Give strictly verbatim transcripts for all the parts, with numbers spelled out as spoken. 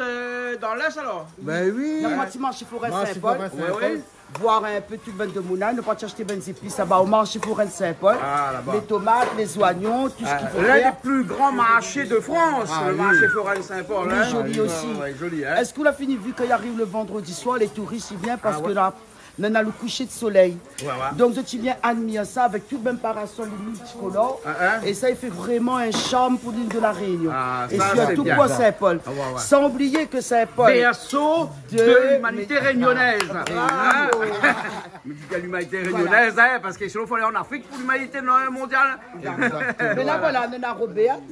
euh, dans l'Est, alors ? Ben oui. Na pa ti marshé forin Saint-Paul. Ouais, ouais. Voir in pé tout bann demoun la, nou parti ashté bann zépis laba o marshé forin Saint-Paul. Ah, laba. Les tomates, les oignons, tout ce qu'il faut faire. Ah, l'un des plus grands marchés de France, le marché forain de Saint-Paul, hein. Li lé zoli osi. Ouais, ouais, zoli, hein. Èske ou la fini vi kan i ariv le vandredi soir, les touristes i vien parske la, nana le koushé de solèy. Ouais, ouais. Donk, zot i vien admir sa avèk tout bann parasol multicolores. Hein, hein. É sa i fé vréman in sharm pou l'île de la Réunion. Ah, sa, sé bien. É sirtou pou Saint-Paul. Ah, ouais, ouais. San oublié ke Saint-Paul, berceau de l'humanité réunionnaise. Bravo. Hein ? Mi di bien l'humanité réunionnaise, hein, parske sinon, fo alé an Afrik pou l'humanité, non, mondiale. Exactement. Mé la, voilà, nana Robert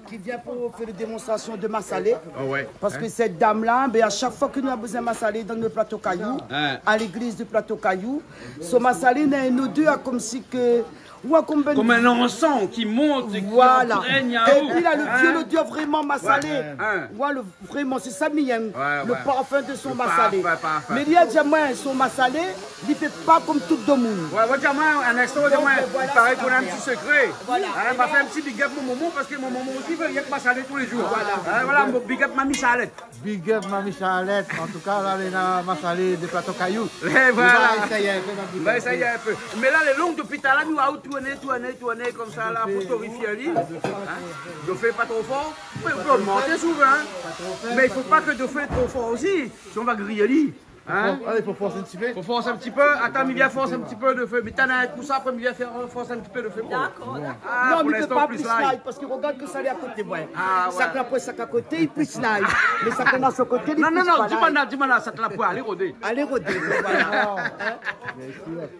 ki vien pou fé le démonstrasion de masalé. Ah ouais. Parske sèt dam la, ben, a shak foi ke nou la bezoin masalé dan le Plato Kayou, a l'égliz de Plato Kayou, son masalé na in odèr konmsi ke, ouais, konm bann... Konm in lansan ki mont é ki anprègn aou. Voilà. Épi la, le vié lodèr vréman masalé. Ouais. Ouais, le Vréman, sé sa mi yèm, le parfin de son masalé. Ouais, ouais. Le parfin, parfin. Mé li la di amoin, son masalé, li fé pa konm tout demoun. Ouais, ouais, di amoin, in instan, di amoin, i paré ke ou na in ti sekré. Donk, euh, voilà, sé sa. Hein, ma fé in ti big up mon momon, parske mon momon osi i fé rienk masalé tou lé zour. Voilà. Hein, voilà, mon big up Mami Charlette. Big up Mami Charlette. An tou ka, la, li na masalé de Plato Kayou. É voilà. Nou va éséy in pé, ma big up. Nou va éséy in pé. Mé la, lé long dopi talèr, nou va tourné, tourné, tourné konmsa la, pou torifié ali. Hein ? Dofé pa tro for. Mé ou pé ogmanté si ou vé, hein. Mé i fo pa ke dofé lé tro for osi, sinon va griyé ali. Hein ? Fo, alé, fo fors in ti pé. Fo fors in ti pé. Atann, mi vien fors in ti pé dofé. Mi tann in kou sa, apré mi vien fé fors in ti pé dofé. Dakor, dakor. Ah, non, pou mé li pé pa plis lay, parske regard ke sa lé a koté moin. Ah, ouais. Sak la poin, sak a koté, li plis lay. Mé sak la a son koté, li plis pa lay. Non, non, non, di amoin la, di amoin la, sak la poin, alé rodé. Alé rodé, voilà. Hein ? Bien sûr.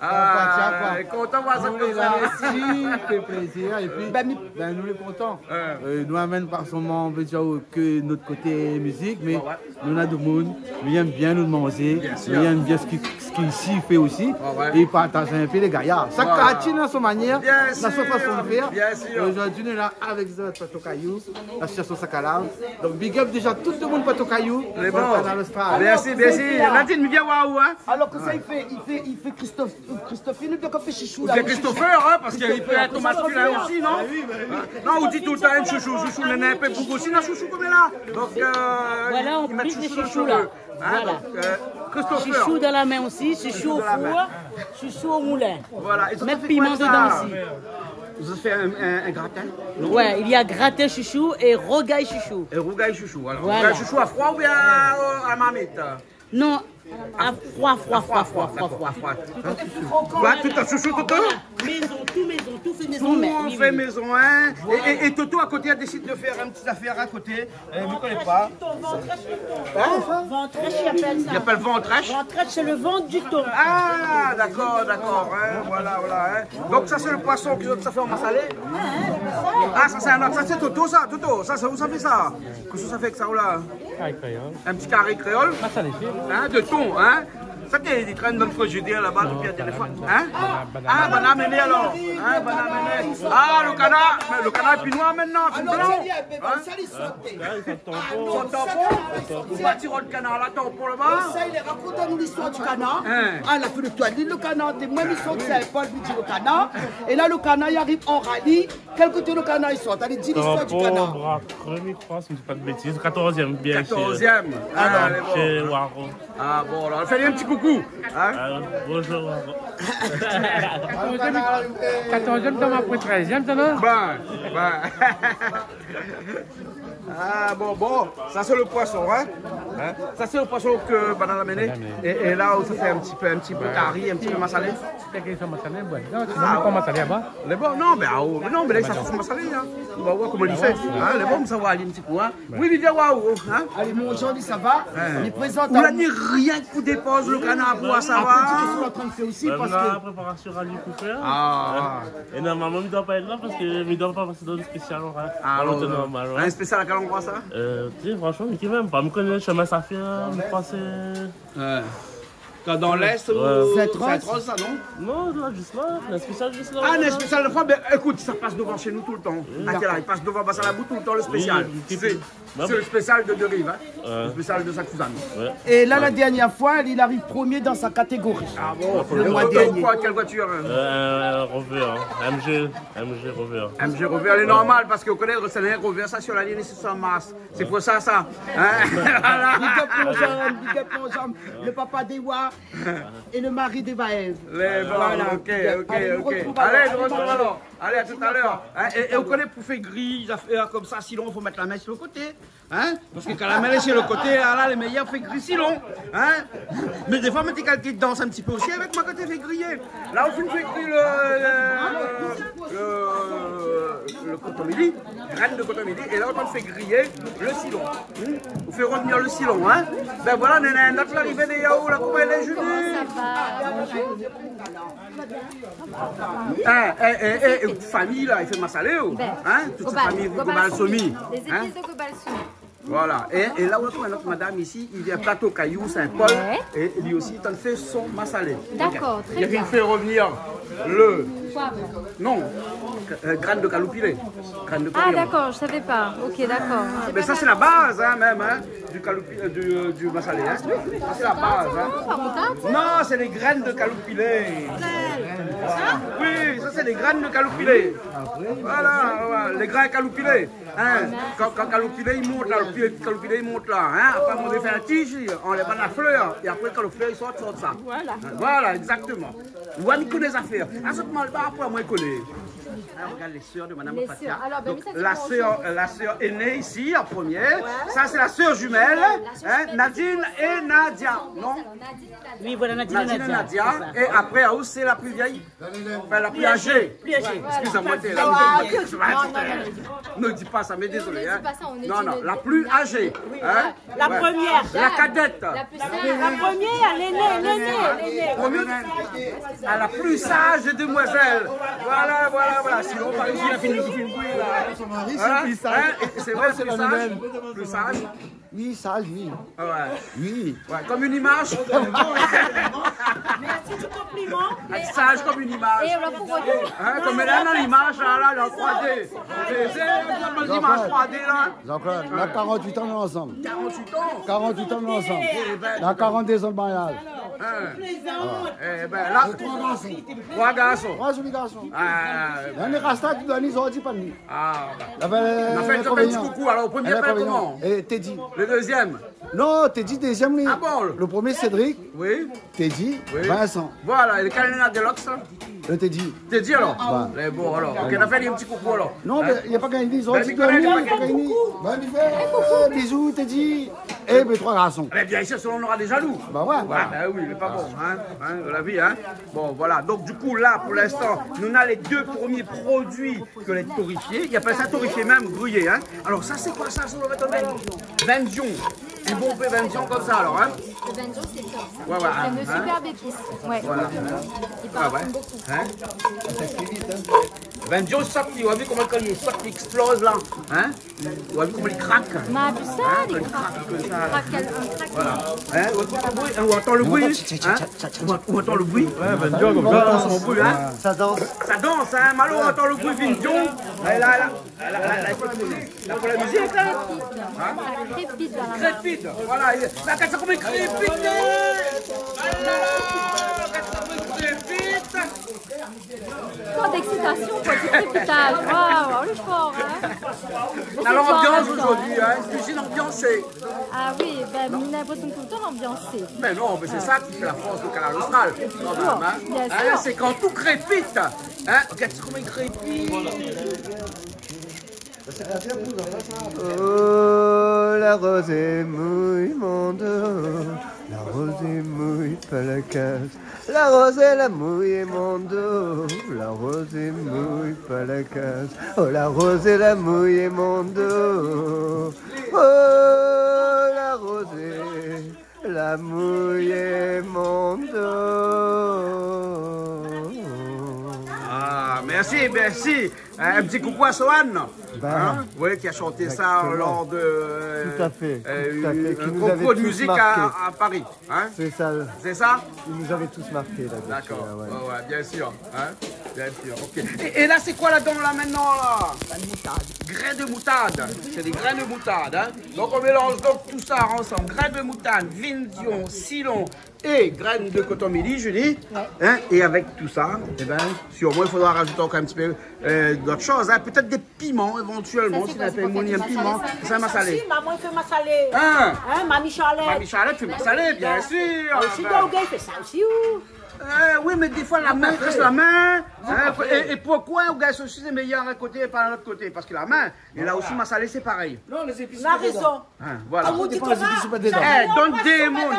Ah, kontan voir sa konmsa. Mèrsi, fé plézir. Épi, ben, nou lé kontan. Euh, nou amenn pa solman, vé dir, ke nout koté mizik, mé nou na demoun, nou yèm bien nout manzé, nou yèm bien sak, sak isi i fé osi, é partaz in pé lé gayar. Sak kartié na son manièr, na son fason de fèr. Bien sûr. Zordi nou lé la avèk zot, Plato Kayou, lasosiasion Sakalav. Donk, big up déza tout demoun Plato Kayou, sur le Kanal Austral. Mèrsi, mèrsi. Nadine, mi vien voir aou, hein. Alor ke sa, i fé, i fé, i fé Christophe, Christophine, ou bien konm Christopher, hein, parske i pé èt o maskilin osi, non ? Ah oui, bah oui. Non, ou di toultan shoushou, shoushou, néna in pé boug osi, na shoushou konm la. Donk, euh, voilà, i mèt shoushou dan shoushou la. Hein, voilà. Donk, euh, Christopher. Shoushou dan la min osi, shoushou o four, shoushou o moulin. Voilà. Mèt piman dedan osi. Zot i fé in, in, in gratin, non ? Ouais, il y a gratin chouchou et rougail chouchou. É rougay shoushou, alor. Voilà. Rougay shoushou a froi oubien a, a marmit ? Non, Ah, froid, froid, froid, froid, froid, froid. Hein ? Quoi, tout en chouchou, Toto ? Voilà. Maison, tout maison, tout fait maison. Tout mèm, oui, fait oui, maison, hein. Voilà. Et, et, et Toto, à côté, a décidé de faire un petit affaire à côté. Euh, vous connaissez pas ? Ventrèche du thon, ventrèche du thon. Hein ? Ventrèche, i apèl sa. I apèl ventrèche ? Ventrèche, c'est le ventre du thon. Ah, d'accord, d'accord, hein, voilà, voilà, hein. Donc ça, c'est le poisson que ça fait en massalé ? Ah, ça, c'est un autre, ça, c'est Toto, ça, Toto, ça, c'est où ça fait ça ? Kosa ou sa fé avèk sa, ou la ? Kari kréol. Un petit carré créole. Masalé, si. Hein, de thon, hein ? Sa té i trène dan le frizidèr laba dopi la dernièr foi. Hein ? Ah, banna la amené alor. Hein, banna la amené. Ah, le kanar. Mé le kanar lé pi noir koméla, lé pi blan. Hein ? Sa, li sort. Sort tanpon. Ou va tir le kanar la, tanpon laba. Sa, li rakont anou listoir du kanar. Hein ? Ah, la fé le tour de lil, le kanar. Té moin, mi sort Saint-Paul, mi di le kanar. É la, le kanar, li ariv an rali. Kèl koté le kanar i sort ? Alé, di listoir du kanar. Tanpon, Bras Creux, mi kroi, si mi di pa de bétiz. Quatorzième, bien sûr. Quatorzième. Ah, alor, lé bon. Chez Waro. Ah, bon, alor, fé ali un petit coucou. Hein ? Ah, bonjour, Waro. Quatorzième, tanpon, apré treizième, sa, non ? Bin, bin. Ah, bon, bon, ça, c'est le poisson, hein ? Hein ? Ça, c'est le poisson que banna la amené. Banna la amené. Et, et là, ça fait un petit peu, un petit peu kari, un petit peu massalé. Sé kèl sa, massalé, ouais. Non, sé mèm pa massalé laba. Lé bon, non, mé, ah, oh, non, mé la, sa fé massalé, hein. On va voir comment il fait. Hein, lé bon, sa va alé un petit coup, hein. Oui, Lydia, waouh, hein. Alé, mon Jean, sa va ? Hein. Li prézant. Ou la ni rien ke pou dépoz le kanar pou sa va. Apré, tout sak ou lé antrin de fé osi, parske la préparasion ali pou fé. Ah. É normalman, mi doi pa èt la parske mi doi pa pasé dan le spésial, ouais. Ah, an tan normal, ouais. Un spésial à quel endroit, ça ? Euh, tu sais, franchement, mi koné mèm pa. Mi koné le chemin Saphir, mi kroi sé... Ouais. Dans l'Est ou Sainte-Rose, ça, non ? Non, la, zis la. Un spésial zis la. Ah, un spésial de foi, ben, écoute, ça passe devant chez nous tout le temps. D'accord. Ah, là, il passe devant Bassin Labou tout le temps, le spécial. Oui, oui, oui. C'est, c'est le spécial de Derive, hein. Ouais. Le spécial de Sainte-Suzanne. Ouais. Et là, la dernière fois, il arrive premier dans sa catégorie. Ah bon ? Le mois dernier. Quelle voiture, hein ? Euh, Rover, hein. M G, M G Rover. M G Rover, lé normal, parske ou koné, sé in Rover, sa, sur la ligne, c'est sur Mars. C'est pour ça, ça. Hein ? Voilà. Big up mon Jean, big up mon Jean, le papa des Wa et le mari des Vaev. Voilà, ok, ok, ok. Allez, nous retrouvons alors. Allez, à tout à l'heure. Hein, é, é ou koné, pou fé gri zafèr konmsa, silon, fo mèt la min sur le koté. Hein ? Parske kan la min lé sur le koté, la, lé méyèr pou fé gri silon. Hein ? Mé défoi, mi di k'èl i dans in ti pé osi avèk moin kan i fé griyé. La, ou fine fé gri le, le, le, le kotomili, graine de kotomili, é la, ou fine fé griyé le silon. Hmm ? Ou fé revenir le silon, hein ? Ben voilà, néna in not la arivé, dé yaourt la, koman i lé, Julie ? Comment ça va ? Bonjour. Eh, eh, eh, eh, eh, fami la, i fé masalé, oh. Ben, hein ? Tout sa fami, Gobal Soumi. Gobal Soumi. Les épices de Gobal Soumi. Voilà. É, é la, ou trouv in not madam isi, i vien Plato Kayou, Saint-Paul, é li osi, li fé son masalé. D'accord, très bien. I fé revenir le... Poivre. Non. Euh, graine de kaloupilé. Graine de koriandre. Ah, d'accord, je savais pas. Ok, d'accord. Ah, mais ça, c'est la base, hein, même, hein, du kaloupi-, euh, du, euh, du masalé, hein. Ça, c'est la base, hein. Non, c'est les graines de kaloupilé. Oui, ça, c'est les graines de kaloupilé. Voilà, voilà, les grains kaloupilés. Hein, kan, kan kaloupilé i mont la, kaloupilé, kaloupilé i mont la, hein, apré, amoin, i fé in tij, anlèv la flèr, é apré, kan le flèr i sort, sort sa. Voilà. Hein, voilà, exactement. Ou wa, mi koné zafèr. Ah, zot malbar, apré, moin, mi koné. Ah, regarde les sœurs de Madame Fatia. Donc, la sœur, euh, la sœur aînée ici, en premier. Ouais. Ça, c'est la sœur jumelle, hein, Nadine et Nadia, non ? Oui, voilà, Nadine et Nadia. Nadine et Nadia. C'est ça. Et après, ah, c'est la plus vieille ? Enfin, la plus âgée. Plus âgée. Excusez-moi, t'es là. Non, non, non, non. Ne dis pas ça, mais désolé, hein. Non, non, la plus âgée. Oui, hein. La première. La cadette. La plus sage. La première, l'aînée, l'aînée, l'aînée. Au mieux, à la plus sage demoiselle. Voilà, voilà, voilà. Sinon, par exemple, il a fini, il a fini, là. Son mari, c'est plus sage. Hein ? Et c'est vrai, plus sage. Plus sage. Oui, sage, oui. Ah ouais. Oui. Ouais, comme une image. Merci du compliment. Ah, sage comme une image. Et on l'a pour retour. Hein, comme elle a l'image, là, là, là, en trois D. C'est, c'est une image trois D, là. Jean-Claude, on a quarante-huit ans, nous, ensemble. Quarante-huit ans ? Quarante-huit ans, nous, ensemble. Eh ben, on a quarante-deux ans de mariage. Hein. Eh ben, là, trois garçons. Trois garçons. Trois jeunes garçons. Ah, ouais. On est resté tout l'année, ils ont dit pas de nous. Ah, bah. On a fait, on a fait un petit coucou. Alors, au premier, il appelle comment ? Et Teddy. Le deuxième. Non, Teddy dézièm, li. Ah bon ? Lo promié, Cédric. Oui. Teddy, oui. Vincent. Voilà, é lé kèl la Deluxe, la ? Lo Teddy. Teddy, alor ? Ouais. Lé bon, alor. OK, nou fé in ti koukou, alor. Non, mé na pa gingn di, zot i di, Nicolas, na pa gingn di. Bin, li fé, euh, bizou, Teddy. Eh, mé troi garson. Mé bien sir, sinon nou nora dé jalou. Bah ouais, voilà. Ah, bin oui, lé pa bon, hein. Hein, la vi, hein. Bon, voilà. Donk, du kou, la, pou linstan, nou na lé dé promié produi ke lé torifié. I apèl sa torifié mèm, griyé, hein. Alor, sa, sé koi sa, sa, nou va atann ? Vindion. Lé bon, pé vindion konmsa, alor, hein ? Le vindion, c'est top, ça. Ouais, ouais, c'est une superbe épice. Ouais. Voilà. Il parfume beaucoup. Hein ? Vindion, sa, ou la vi koman, kan i sort, i éksploz, la. Hein ? Ou la vi koman i krak. Ma, pu sa, hein, i krak konmsa. Krak, krak. Voilà. Hein ? Ou atann lo bri, hein ? Ou atann lo bri, hein ? Ou atann lo bri. Ouais, vindion, konmsa, ou atann lo bri, hein ? Sa i dans. Sa i dans, hein ? Malo, ou atann lo bri, vindion. La, la, la. La, la, la, ékout, la, pou la mizik, la. Hein ? Sa i krépit dan la min. Krépit, voilà. La, gard sa koman i krépit, la. La, la, la, gard sa koman i krépit. Tan d'excitation, koi, sé krépitaj. Waouh, waouh, lé for, hein. Na lanbians zordi, hein. Kuizine anbiansé. Ah oui, bin, nou na linprésion toultan lanbiansé. Mé non, mé sé sa ki fé la fors de Kanal Austral, kan mèm, hein. Bien sûr. Hein, sé kan tout i krépit. Hein, gard koman i krépit. Oh, la rozé mouy mon do, la rozé mouy pa la kaz. La rozé la mouyé mon do, la rozé mouy pa la kaz. Oh, la rozé la mouyé mon do. Oh, la rozé la mouyé mon do. Ah, mèrsi, mèrsi. Un petit coucou à Sohan, hein, oui, qui a chanté ça lors de, euh, un concours de musique à, à Paris, hein. Tout à fait. Qui nous avait tous marqués. C'est ça ? C'est ça ? Il nous avait tous marqués, là-dessus, ah ouais. D'accord, ouais, ouais, bien sûr, hein, bien sûr, OK. Et, et là, c'est quoi là-dedans, là, maintenant, là ? La moutarde. Graines de moutarde. C'est des graines de moutarde, hein. Donc, on mélange donc tout ça ensemble. Graines de moutarde, vindion, silon, et graines de coton mili, Julie, hein, et avec tout ça, eh ben, sûrement, il faudra rajouter encore un petit peu, euh, d'autres choses, hein, peut-être des piments, éventuellement, si on a fait moulir un piment, c'est un massalé. Ça, c'est quoi ? C'est massalé. Si, maman i fé massalé. Hein ? Hein, Mamie Charlette. Mamie Charlette fait massalé, bien sûr. Aussi, ah ben, Gaouga i fé sa aussi, ou ? Euh, oui, mais des fois, la main reste la main. Hein, et, et pourquoi on gagne ceci, c'est meilleur d'un côté et pas de l'autre côté ? Parce que la main, et là aussi, massalé, c'est pareil. Non, les épices sont dedans. Ou na rézon. Hein, voilà. Kan ou di tomat, shakinn i voi sa fason. Eh, donn dé moun.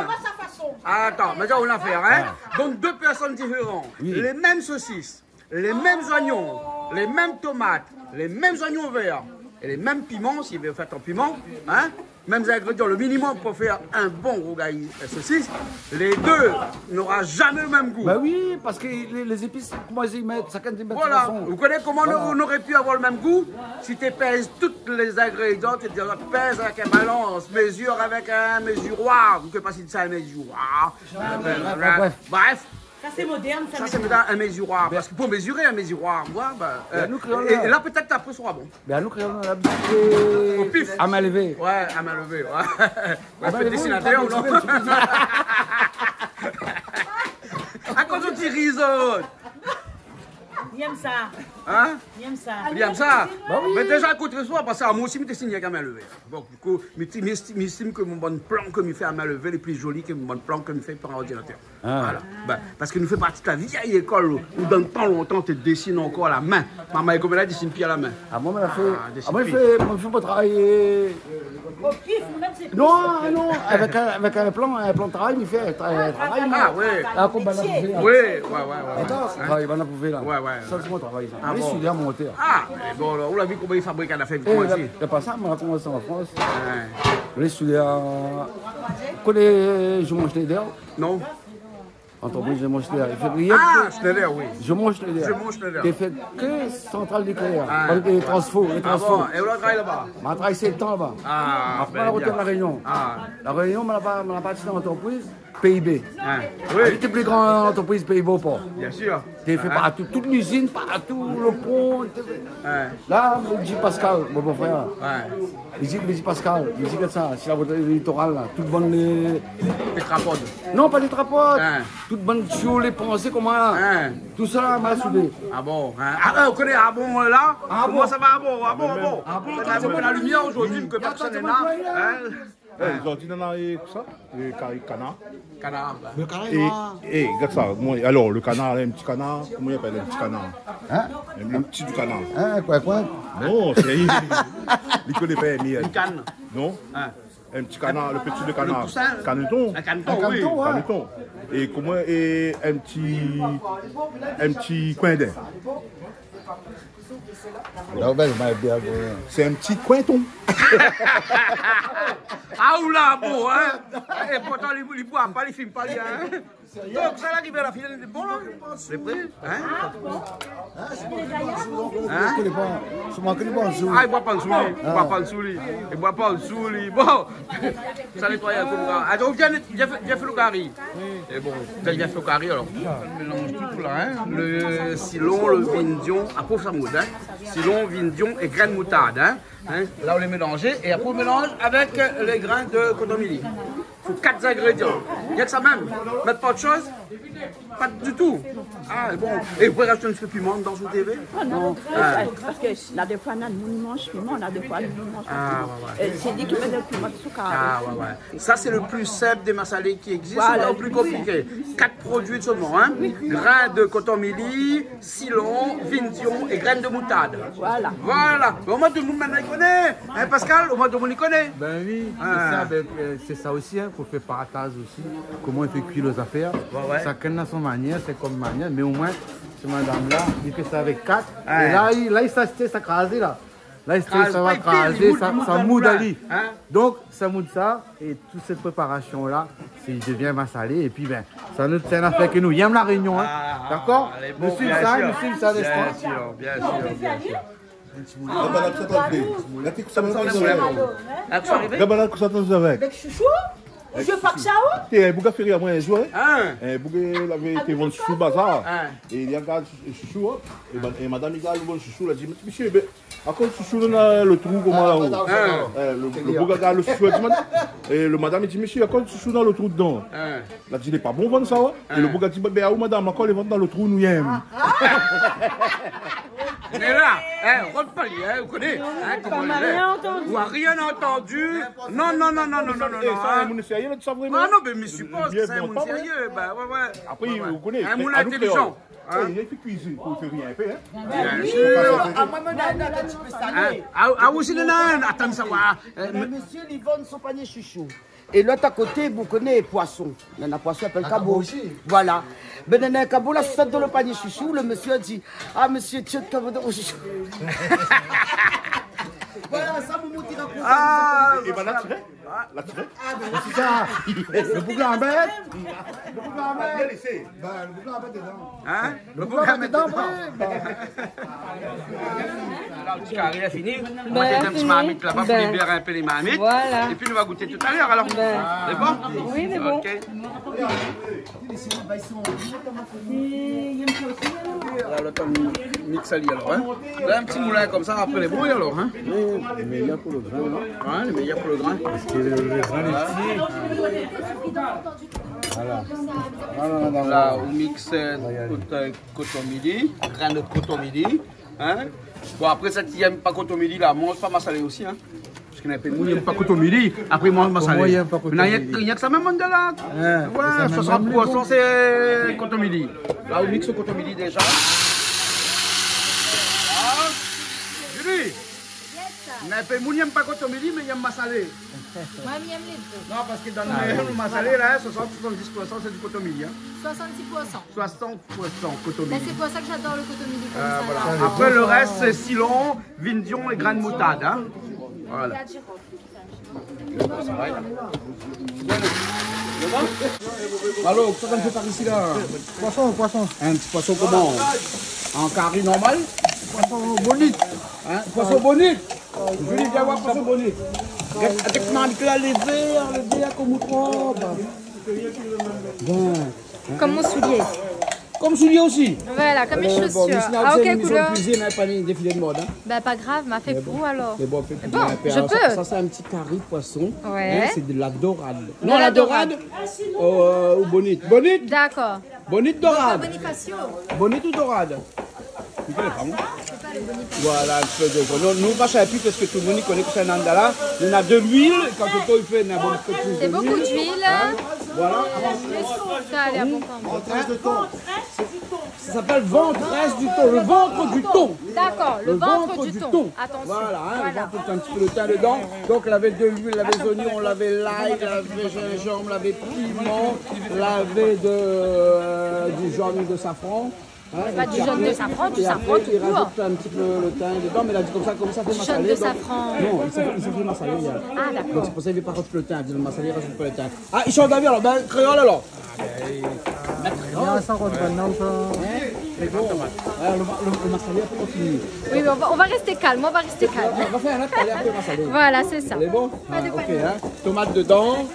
Atann, mé sa, ou la fé, hein. Donn dé pèrsone diféran. Oui. Les mêmes saucisses, les mêmes oignons, les mêmes tomates, les mêmes oignons verts et les mêmes piments, si i vé fé an piman, hein. Mêmes ingrédients, le minimum pour faire un bon rougail saucisse. Les deux n'aura jamais le même goût. Bah oui, parce que les, les épices, koman i mèt, shakinn i mèt son fason. Voilà. Vous connaissez comment on aurait pu avoir le même goût ? Si tu pèses tous les ingrédients, tu pèses avec une balance, mesure avec un mesuroir. Je sais pas si c'est un mesuroir. Bref, bref, bref. Bref. Ça, c'est moderne, ça, maintenant. Ça, c'est moderne, un mesuroir. Parce que pour mesurer un mesuroir, moi, bah, euh, et, et là, peut-être, après, sera bon. Bin, nou kréol, nou la labitid. Au pif. À main levée. Ouais, à main levée, ouais. Ouais, fé dessinateur ou non ? À main levée, ou pé dessiner. À cause de ti rézon. Li èm sa. Hein ? Li èm sa. Li èm sa. Bah oui. Mé déza, ékout, soir, parce que moi aussi, mi té siné avèk main levée. Bon, du coup, mi ti-, mi esti-, mi estim ke mon bann plan ke mi fé à main levée, lé pli zoli ke mon bann plan ke mi fé par ordinateur. Ah. Voilà. Bin, parske nou fé parti de la vièy lékol, ou dan tan lontan, té désine ankor à la main. Momon, koman la désine pi à la main. Ah, moin, moin la fé, ah, moin la fé, moin la fé mon travay, euh, au pif, ou mèm sé pif. Non, non, avèk in, avèk in plan, in plan de travay, mi fé in tra-, in travay, moin. Ah, ouais. La koup bann la pou fé, la. Oui, ouais, ouais, ouais. Atann, travay bann la pou fé, la. Ouais, ouais. Sa, sé mon travay, sa. Ah bon. Mi lé soudèr, montèr. Ah, mé bon, alor, ou la vi koman i fabrik in nafèr, eh, koman la, i di ? Sé pa sa, moin la komans an Frans. Ouais. Mi lé soudèr, koné Jumont Schneider ? Non. Antrepriz Jumont Schneider. Ah, Schneider, oui. Jumont Schneider. Jumont Schneider. Té fé ke santral nikléèr. Ah. Bann de transfo, lé transfo. Ah bon, é ou la travay laba ? Ma travay sèt an laba. Ah, ben, bien. Apré, ma la rotourn La Rényon. Ah. La Rényon, ma la pa-, ma la parti dan lantrepriz P I B. Ah, oui. Li té pli gran lantrepriz Pays-Bas, pa. Bien sûr. Té fé partou, tout lizine, partou, lo pon, té fé. Ouais. La, mi di Pascal, mon bofrèr. Ouais. Mi di, mi di Pascal, mi di konmsa, si la vot litoral la, tout bann lé tétrapod. Non, pa tétrapod. Hein. Tout bann tio lé pansé koman la. Hein. Tout sa la, ma la soudé. Ah bon, hein. Ah, euh, ou koné Arbon la ? Ah bon. Koman sa va, Arbon ? Arbon, Arbon. Arbon, la limièr zordi, ke pèrsone lé la. Hein. Eh, zordi nana, eh, kosa ? Eh, kari kanar. Kanar, bin. Le kanar lé noir. Eh, gard sa, moin, alor, le kanar, in ti kanar, koman i apèl in ti kanar ? Hein ? In, le ti di kanar. Hein, kouin, kouin ? Non, sé, li koné pa, mé, euh, une canne. Non ? Hein. In ti kanar, le peti de kanar. Le poussin. Kaneton. Un caneton, oui. Un caneton, ouais. Kaneton. É koman, é in ti, in ti koindin. La, ou va bien, bien. Sé in ti kointon. Ah, ou la, bon, hein ? É pourtan, li, li boir pa, li fim pa, li, hein ? Donk, sa la ki vien la final de bon, la. Sé vré, hein ? Hein ? Sé moin ki lé bon. Ah, li boir pa ansou, li. Li boir pa ansou, li. Li boir pa ansou, li. Bon. Sa nétoy konmsa. Ah, donk, vien, vien fé, vien fé le kari. Oui. É bon, vien fé le kari, alor. Mélanz tout la, hein. Le silon, le vindion, apré sa moud, hein. Silon, vindion é grin moutard, hein. Hein. La, ou lé mélanzé é apré, ou mélanz avèk, euh, lé grin de koton mili. Fo kat zingrédian. Rienk sa mèm. Mèt pa ot shoz. Pa ditou. Ah, bon. É ou pé razout in ti pé piman dan son T V ? Ah non, non, parske la, défoi, nana moun i manz piman, la, défoi, moun i manz pa piman. Ah, ouais, ouais. Euh, sé li ki mèt le piman dsi kari. Ah, ouais, ouais. Sa, sé le pli sinp dé masalé ki égzis, voilà, le pli konpliké. Kat produi solman, hein. Oui. Grin de koton mili, silon, vindion é grin de moutard. Voilà. Voilà. Mé omoin, tout le moun mintnan i koné. Hein, Pascal ? Omoin, tout le moun i koné. Ben oui, sé sa, ben, euh, sé sa osi, hein, pou fé partaz osi. Koman i fé kui lé zafèr. Ouais, ouais. Shakinn na son manièr, sé kom manièr, mé omoin, sé madam la, li fé sa avèk kat. Ouais. É la, li, la, li sa ashté, sa krazé, la. La, li sa, kraz sa pa, va krazé, li moud, sa, li moud sa dan moud moulin, ali. Hein ? Donk, sa moud sa, é tout sèt préparasyon la, sé, li devien masalé, épi, ben, sa nou, sé in afèr ke nou yèm La Rényon, hein. Ah, dakor ? Lé bon, nou suiv sa, nou suiv sa, bien sir, bien sir, bien sir. Gabana, kosa ou fé ? La, té kosa ou fé ? Gabana, kosa ou fé avèk ? Avèk shoushou ? Ou vé pa ke sa, ou ? Té, in boug la fé rir amoin in zour, hein. Hein ? In boug la té vann shoushou bazar. Hein ? É li la gard shoushou, hein. É ben, é madam i gard lo vann shoushou, la di, mésyé, ben, akoz shoushou dan lo trou, koman la, ou ? Hein ? Eh, lo, lo boug la gard lo shoushou, la di, madam. É lo madam i di, mésyé, akoz shoushou dan lo trou dedan ? Hein ? La di, lé pa bon vann sa, ouais. É lo boug la di, ben, ben, aou, madam, akoz lé vann dan lo trou, nou yèm. Mé la, hein, rod pa li, hein, ou koné, hein, koman i lé. Ou la rien antandi. Non, non, non, non, non, non, non, hein. É sa, in moun sérié, la, sa, vréman ? Ah non, mé mi sipoz, sé in moun sérié, ben, ouais, ouais. Apré, ou koné, in moun intélijan. Hein ? Li fé kuizine, pou fé rir in pé, hein. Bien sir. Ah, moin, moin, moin, moin, in ti pé salé. Hein ? Ah, ah, ou osi, néna, atann, sa va. Euh, mé mésyé, li vann son panié shoushou. É lot a koté, ou koné, poison. Néna poison, i apèl kabo. Kabo osi. Voilà. Ben, néna kabo la sot dan lo panié shoushou, lo mésyé la di, ah, mésyé, tiens, kabo dan mon shoushou. Voilà, sa, mon mot, i rakonm. Ah, é ben, la, ti vé ? La, ti vé ? Ah, ben, sé sa. Lo boug la anbèt. Lo boug la anbèt. Ben, lo boug la anbèt dedan. Hein ? Lo boug la anbèt dedan, oui. La, lo ti kari la fini. Ben, fini. Moin, mi mèt in ti marmit laba pou libéré in pé lé marmit. Voilà. Épi, nou va gouté talèr, alor. Ben. Lé bon ? Oui, lé bon. Ok. La, lo tan miks ali, alor, hein. La, in ti moulin konmsa, apré, lé bon, alor, hein. Oui, lé méyèr pou lo grin, non ? Ouais, lé méyèr pou lo grin. Parske lo, lo grin lé pti. Voilà. Voilà, voilà, voilà. La, ou miks, euh, koton, koton mili, grin de koton mili, hein. Bon, apré, sak i yèm pa koton mili, la, manz pa masalé osi, hein. Parske néna in pé moun i yèm pa koton mili, apré, manz masalé. Koman i yèm pa koton mili ? Mé na, rienk sa mèm, manz la. Hein, ouais, sa mèm, soisant pour san, sé koton mili. La, ou miks koton mili déza. Ah. Julie, Yes. Na in pé moun i yèm pa koton mili, mé i yèm masalé. Moin, mi yèm lé dé. Non, parske dan lo, ah, oui, lo masalé, voilà, la, soisant, soisant-dis pour san, sé di koton mili, hein. Soisant-dis pour san. Soisant pour san koton mili. Ben, c'est pour ça que j'adore le koton mili comme ça, voilà. Ah, voilà. Là. Après, le reste, c'est silon, vindion et grain de moutarde, hein. Voilà. Alor, kosa ou fé par isi la ? Poison, poison. In ti poison koman ? An kari normal ? Poison bonit. Hein ? Poison bonit. Julie, vien voir poison bonit. Gard, avèk marmit la, lé vèr, lé vèr konm out rob. Bon. Comme mon soulier. Konm soulié osi. Voilà, comme une chaussure. Euh, bon, mé sinon, ah, ok, sé in émisyon koulèr. Kuizine, hein, pa in défilé de mode, hein. Ben, pas grave, ma fais pour, alors. Mé bon, mé bon, fé pou moin in pé. Bon, je peux. Sa, sa, sé in ti kari poison. Ouais. Hein, sé de la dorade. De la dorade. Non, la dorade, euh, ou bonit. Bonit. D'accord. Bonit, dorade. Bonifacio. Bonit ou dorade ? Voilà, in pé de zoignon. Nou, nou va fé pi parske tout le moun i koné ke sé in andala. Nou na de luil, kan Toto i fé in bon ti pé de luil. C'est beaucoup d'huile. Voilà. Ça a l'air bon quand même. Hein ? Ça s'appelle ventresse du thon, le ventre du thon. D'accord, le ventre du thon. Attention. Voilà, hein, le ventre, un petit peu de thym dedans. Donc, lavé de luil, lavé zoignon, lavé lay, lavé zinzanm, lavé piman, lavé de, euh, du jaune de safran. Hein, et puis après, et après, il rajoute un petit peu le thym dedans. Pas du jaune de safran, du safran tout court. Mais la di konmsa, konmsa i fé masalé, donk... Du jaune de safran. Non, i fé, i fé masalé, hein. Ah, d'accord. Donk sé pou sa i vé pa rajout le thym, i di le masalé, i rajout pa le thym. Ah, i sort d'avèr, alor, bin, kréol, alor. Ah, bin, i... Mèt kréol. Bien, sa, on va... Hein ? Mé bon, euh, le, le, le masalé, apré, on finit. Oui, mais on va, on va rester calme, on va rester calme. On va faire un autre, allez, après, masalé. Voilà, c'est ça. Lé bon ? Pas de panique. Ah, ok, hein. Tomat dedan.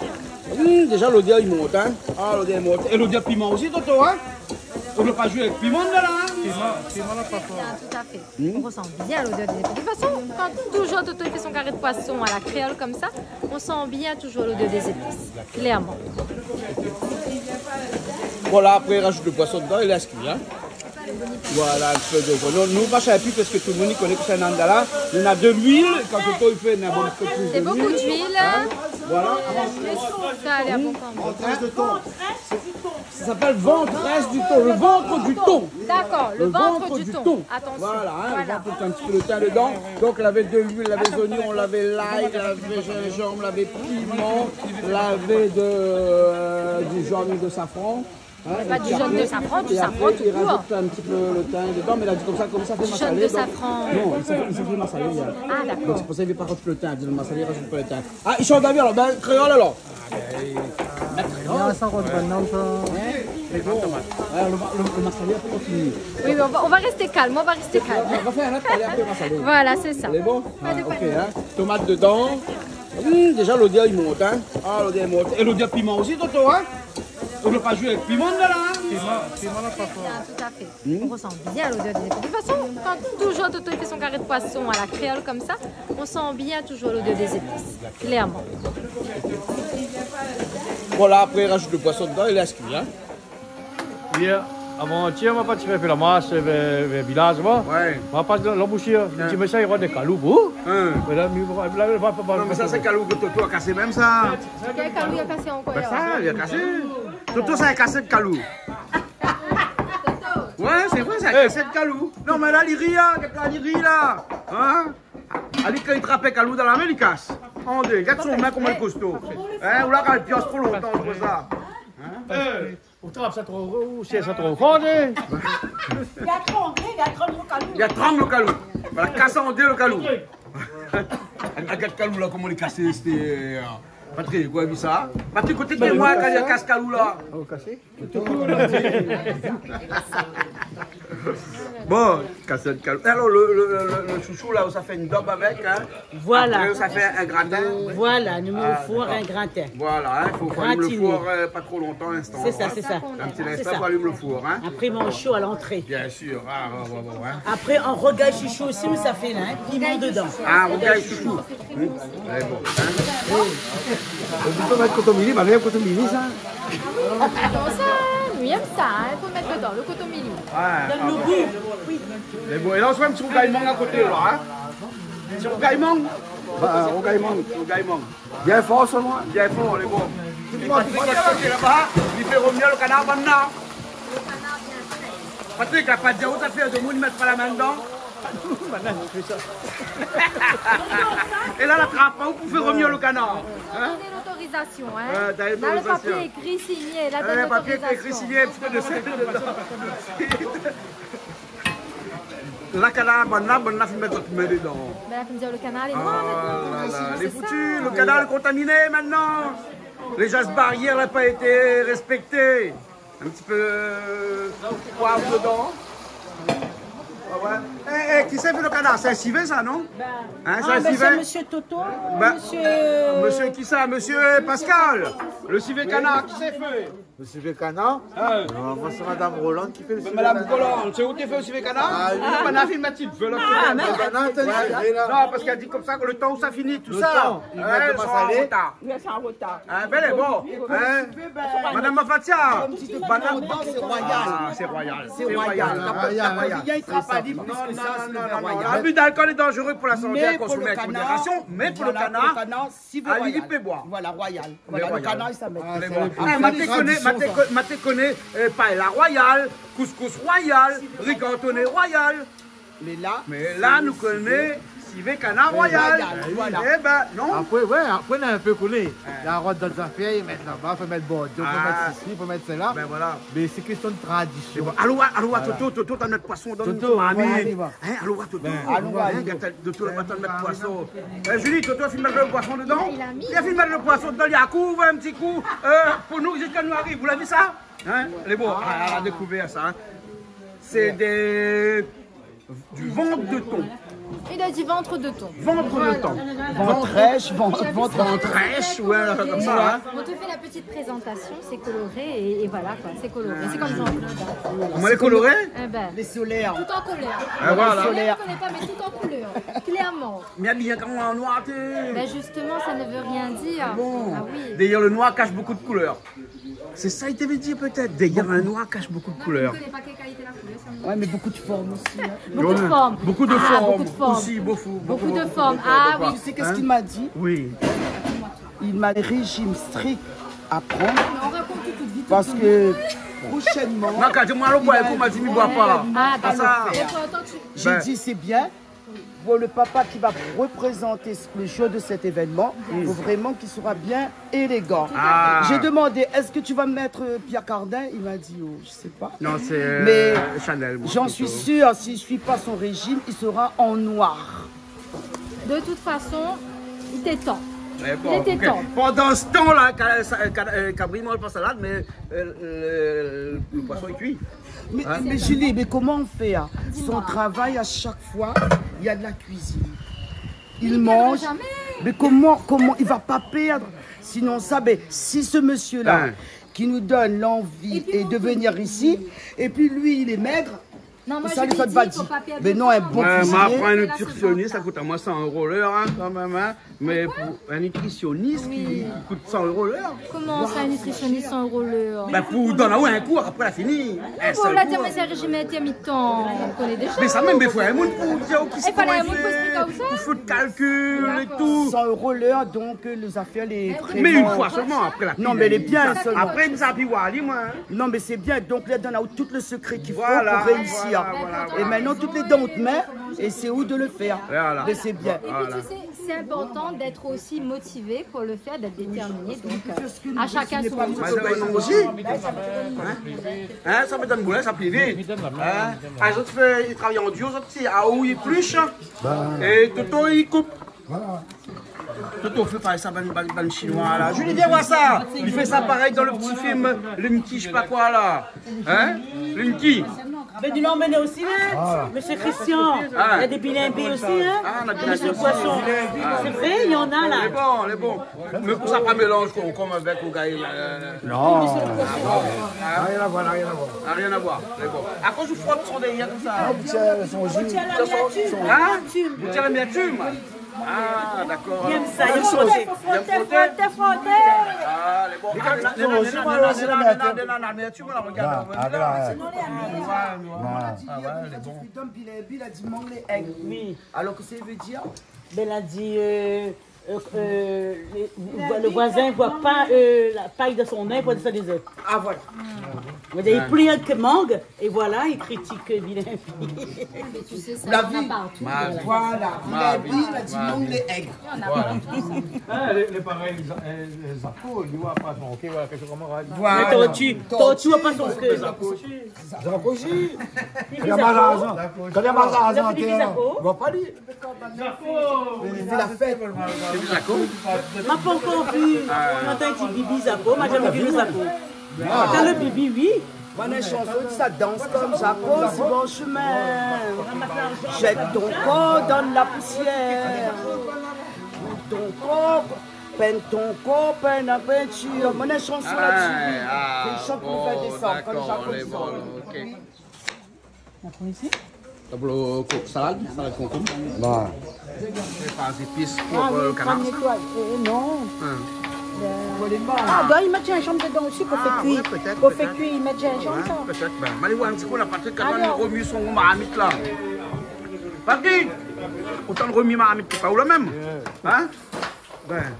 Hmm, déza, lodèr i mont, hein. Ah, lodèr i mont. É lodèr piman osi, Toto, hein ? Ou vé pa zoué avèk piman, la, hein ? Piman, piman, la, pa for. Tout à fait. Hmm. On ressent bien l'odeur des épices. De toute façon, quand toujours Toto i fé son kari de poisson à la créole comme ça, on sent bien toujours l'odeur des épices, clairement. Voilà, apré, i rajout le poisson dedan é i lès kui, hein. Voilà, in pé de zoignon. Nou, nou va fé pi parske tout le moun i koné ke sé in andala. Nou na de luil, kan Toto i fé in bon ti pé de luil. C'est beaucoup d'huile. Hein ? Voilà. Ça a l'air bon quand même. Ventresse de thon. Ça s'appelle ventresse du thon, le ventre du thon. D'accord, le ventre du thon. Attention. Voilà, hein, le ventre, un petit peu de thym dedans. Donc, lavé de luil, lavé zoignon, lavé lay, lavé zinzanm, lavé piman, lavé de, euh, du jaune de safran. Hein, et puis après, et après, il rajoute un petit peu le thym dedans, mais la di konmsa, konmsa i fé masalé, donk... Pas du jaune de safran, du safran tout court. Non, i fé, i fé masalé, hein. Ah, d'accord. Donk sé pou sa i vé pa rajout le thym, i di le masalé, i rajout pa le thym. Ah, i sort d'avèr, alor, bin, kréol, alor. Mèt kréol. Bien, sa, on va... Hein ? Mé bon, euh, le, le, le masalé, apré, on finit. Oui, mais on va, on va rester calme, on va rester calme. On va faire un autre, allez, après, masalé. Voilà, c'est ça. Lé bon ? Pas de panique. Ah, ok, hein. Tomat dedan. Hmm, déza, lodèr i mont, hein. Ah, lodèr i mont. É lodèr piman osi, Toto, hein ? Ou vé pa zoué avèk piman, la, hein ? Piman, piman, la, pa for. Tout à fait. Hmm. On ressent bien l'odeur des épices. De toute façon, quand toujours Toto i fé son kari de poisson à la créole comme ça, on sent bien toujours l'odeur des épices, clairement. Voilà, apré, i rajout le poisson dedan é i lès kui, hein. Yèr, avan-yèr, ma parti fé la marsh vèr, vèr vilaz, moin. Ouais. Ma pas dan lanboushir. Hein. Mi di, mé sa, i rod dé kalou, bou. Hein. Mé la, mi, la, la, la, la... Non, mé sa, sé kalou ke Toto la kasé mèm, sa. Kèl kalou la kasé ankor ? Bin sa, li la kasé. Toto, sa, la kasé de kalou. Ouais, sé vré, sa, la kasé de kalou. Non, mé la, li ri, la, gèt la, li ri, la. Hein ? Ali, kan li trap kalou dan la min, li kas an dé. Gèt son min, koman li kosto. Hein ? Ou la, kan li pias tro lontan, sé pou sa. Hein ? Euh, ou trap sa tro, ou sèr sa tro for, hein ? Li la tro angré, li la trann lo kalou. Li la trann lo kalou. Voilà, kas an dé lo kalou. Gèt kalou la, koman li kasé, sété, euh, Patrick, ou la vi sa ? Patrick, koté de moin, kan li la kas kalou la. Oh, kasé ? Bon, kasé de kalou. Alor, le, le, le, le shoushou la, ou sa fé in dob avèk, hein ? Voilà. Apré, ou sa fé in gratin. Voilà, nou mèt o four in gratin. Ah, d'accord. Voilà, hein, fo, fo alim lo four, euh, pa tro lontan, in instan, hein. Sé sa, sé sa. In ti instan, fo alim lo four, hein. Apré, manz sho a lantré. Bien sûr. Ah, ouais, ouais, ouais, ouais. Apré, an rougay shoushou osi, nou sa fé la, hein, piman dedan. Ah, rougay shoushou. Hmm. Ouais, bon, hein. Ou pé mèt kotomili, ma mèr kotomili, sa. Ah, non, sa, nou yèm sa, hein, fo mèt dedan, lo kotomili. Ouais, ah bon. Donn lo gou. Mé bon, é la, ou sa fé in ti rougay mang a koté, la, hein. Ti rougay mang. Bah, rougay mang. Rougay mang. Bien for, sa, moin. Bien for, lé bon. É Patrick, koté laba, li fé rovnir lo kanar banna. Patrick, la pa di aou sa fé, demoun i mèt pa la min dedan. Banna, li fé sa. É la, la trap aou pou fé rovnir lo kanar. Hein ? Donn lotorizasyon, hein. Ouais, donn lotorizasyon. La, lo papié ékri, signé, la, donn lotorizasyon. Ouais, papié ékri, signé, in ti pé de sèl dedan. La, kanar, banna, banna fine mèt zot min dedan. Bin, la fine dir lo kanar lé noir mintnan. Ah la la, lé fouti, lo kanar lé kontaminé mintnan. Les gestes barrières n'ont pas été respectés. In ti pé, euh, poiv dedan. Ah ouais. Eh, eh, kisa i fé lo kanar ? Sé in sivé, sa, non ? Bin, hein, sé in sivé ? Ah, bin, sé mésyé Toto, mésyé... Mésyé kisa ? Mésyé Pascal. Lo sivé kanar, kisa i fé ? Le sivé kanar. Ah. Euh, moi, c'est Madame Roland qui fait le sivé kanar. Madame Roland, c'est vous qui faites le sivé kanar ? Ah, oui. Ah, madame, il m'a dit, voilà. Ah, mais... Sivé kanar, t'as dit, ouais, là. Non, parce qu'elle dit comme ça que le temps où ça finit, tout ça. Le temps, il va commencer à aller. Ils sont en retard. Ils sont en retard. Ah, ben, bon, hein. Madame Mafatia. Madame, c'est royal. Ah, c'est royal. C'est royal. Royal. Il y a une trappe à livres plus que ça, c'est royal. Non, non, non, non, non. L'abus d'alcool est dangereux pour la santé, à consommer avec modération, mais pour le canard, sivé royal. Voilà, royal. Voilà, le canard, il s'appelle. Ah, c'est bon. Ah, ma té koné, ma té ko-, ma té koné, euh, paella royal, couscous royal, riz cantonné royal. Mais là, nous connaissons sivé kanar royal. Royal, voilà. Eh ben, non. Après, ouais, après, on a un peu collé. Ouais. La rote dan zafèr, i mèt laba, fo mèt bordion, fo mèt sesi, fo mèt sela. Ben voilà. Mais c'est question de tradition. Bon, alon, alon, Toto, Toto, t'as notre poisson dans notre marmite. Hein, alon, Toto. Alon, Toto, la pa tann mèt poisson. Euh, Julie, Toto, fine mèt le poisson dedans. Il a mis. Il a fine mèt le poisson dedans, il a couvert un petit coup, euh, pour nous, jusqu'à nous arrive. Vous l'avez vu ça ? Hein ? Les beaux. Ah, la découvert ça, hein. C'est des, du ventre de thon. Il a dit ventre de thon. Ventre de thon. Ventrèche, ventre, ventrèche, ouais, comme ça, hein. On te fait la petite présentation, c'est coloré et, et voilà quoi, c'est coloré. C'est comme Jean-Claude. Moi, les colorés ? Eh ben, les solaires. Tout en couleur. Ah, voilà. Je connais pas, mais tout en couleur, clairement. Mais habillé comme en noir, t'es... Ben justement, ça ne veut rien dire. Ah bon. Ah oui. D'ailleurs, le noir cache beaucoup de couleurs. C'est ça, il devait dire peut-être. D'ailleurs, un noir cache beaucoup de couleurs. Ouais, mais beaucoup de formes aussi, hein. Beaucoup de formes. Beaucoup de formes aussi, beaucoup, beaucoup de formes. Ah oui. Tu sais qu'est-ce qu'il m'a dit ? Oui. Il m'a dit régime strict à prendre parce que prochainement, non, quand moi, le bois, il a un grand événement. Ah, d'accord. J'ai dit, c'est bien. Pour le papa qui va représenter le jour de cet événement, faut vraiment qu'il sera bien élégant. Ah. J'ai demandé, est-ce que tu vas mettre, euh, Pierre Cardin ? Il m'a dit, oh, je sais pas. Non, c'est, euh, Chanel, moi, plutôt. Mais j'en suis sûr, s'il suit pas son régime, il sera en noir. De toute façon, il était temps. Mais bon, il était temps. Pendant ce temps-là, Ka-, Ka-, euh, Kabri, moi, je pense à là, mais, euh, le, le poisson est cuit. Mais, mais Julie, mais comment on fait, hein ? Dis-moi. Son travail, à chaque fois, il y a de la cuisine. Il mange. Mais il perdra jamais. Mais comment, comment il va pas perdre ? Sinon, ça, ben, si ce monsieur-là, qui nous donne l'envie de venir ici, et puis lui, il est maigre, ça, les autres vont dire, mais non, un bon cuisinier. Ouais, mais après, un nutritionniste, ça coûte à moi cent euros l'heure, hein, quand même, hein. Mais pour un nutritionniste qui coûte cent euros l'heure. Comment ça, un nutritionniste cent euros l'heure ? Ben, pour donner un cours, après la fini. Non, bon, là, c'est un régime intermittent. On connaît déjà. Mais ça même, des fois, un monde pour dire, oh, qu'est-ce qu'il faut faire, pour faire le calcul et tout. Cent euros l'heure, donc, euh, les affaires, les... Mais une fois seulement, après la fini. Non, mais les biens seulement. Après, ça, puis, voilà, moi, hein. Non, mais c'est bien. Donc, là, donne tout le secret qu'il faut pour réussir. Voilà, voilà, voilà. Et maintenant, toutes les dents, on te met, et c'est où de le faire. Voilà. Mais c'est bien. Et puis, tu sais, c'est important d'être aussi motivé pour le faire, d'être déterminé. Donc, euh, à chacun son... Madame Angie. Hein ? Hein, sa madam Boulin, sa pli vit. Hein ? Ah, zot i fé, i travay an duo, zot i, ah, ou i éplush, hein. É Toto i koup. Voilà. Toto i fé parèy sa, bann, bann, bann Chinois la. Julie, viens voir ça. Il fait ça pareil dans le petit film, Linky, je sais pas quoi, là. Hein ? Linky. Mais dis donc, emmenez aussi, hein, monsieur Christian. Ah. Il y a des bilingues aussi, hein. Ah, on a des bilingues aussi. Monsieur Poisson. Ah. C'est vrai, il y en a là. Lé bon, lé bon. Mais pour ça, pas mélange, quoi, comme avec le gars, là, là, là. Non. Ah bon. Hein ? Rien à voir, rien à voir. Ah, rien à voir. Lé bon. À cause du front de son derrière, comme ça. Ah, tiens, son jus. Son, son, son. Hein ? Vous tirez bien dessus, moi. Ah, d'accord. Il aime ça, il aime frotter. Frotter, frotter, frotter. Ah, lé bon. Ah, non, non, non, non, mais tu me la regardes. Ah, voilà. Sinon, les amis, ouais, ouais. Ah, ouais, lé bon. Freedom, Bill, Bill a dit, manque les aigles. Oui. Alors, qu'est-ce que ça veut dire ? Ben, il a dit, euh, euh, euh, le, le voisin voit pas, euh, la paille dans son nez, il voit ça des œufs. Ah, voilà. On dit, il pleut que mangue. Et voilà, il critique Bill et Bill. Mais tu sais, ça, il y en a partout. Voilà. Bill et Bill a dit manque les aigles. Voilà. Ah, lé, lé parèy, lé, lé zapo, li voi pa son, ok, voilà, quelque chose comme ça. Voilà. Mais tortue, tortue, voi pa son ke. Zapo, si. Kan li la mal larzan, kan li la mal larzan, li voi pa li. Zapo. Li fé la fèt. Sé Zapo ? Ma pankor vi. Kan i di Bibi Zapo, ma zamé vi le Zapo. Ah. Kan le Bibi, oui. Bann shanson, sa dans comme Zapo si bor chemin. Jette ton corps dans la poussière. Ton corps. Peint ton corps, peint la peinture. Mon chans la, ah, fé in shot pou fé désann, kan Jacques lé bon, ok. Apré isi ? Tablo ko-, salad, salad konkonm. Ba. Sé pa zépis pou, ah, euh, oui, kanar, sa ? Nettoyer. Euh, non. Hein. Ah, ben, i mèt zinzanm dedan osi pou fé kui. Ah, oui, pétèt, pétèt. Pou fé kui, i mèt zinzanm, sa. Ouais, pétèt. Ben, ma alé oir in ti kou la, Patrick, kan i romui son marmit la. Patrick, otan romui marmit, sé pa ou la mèm ? Hein ? Ben.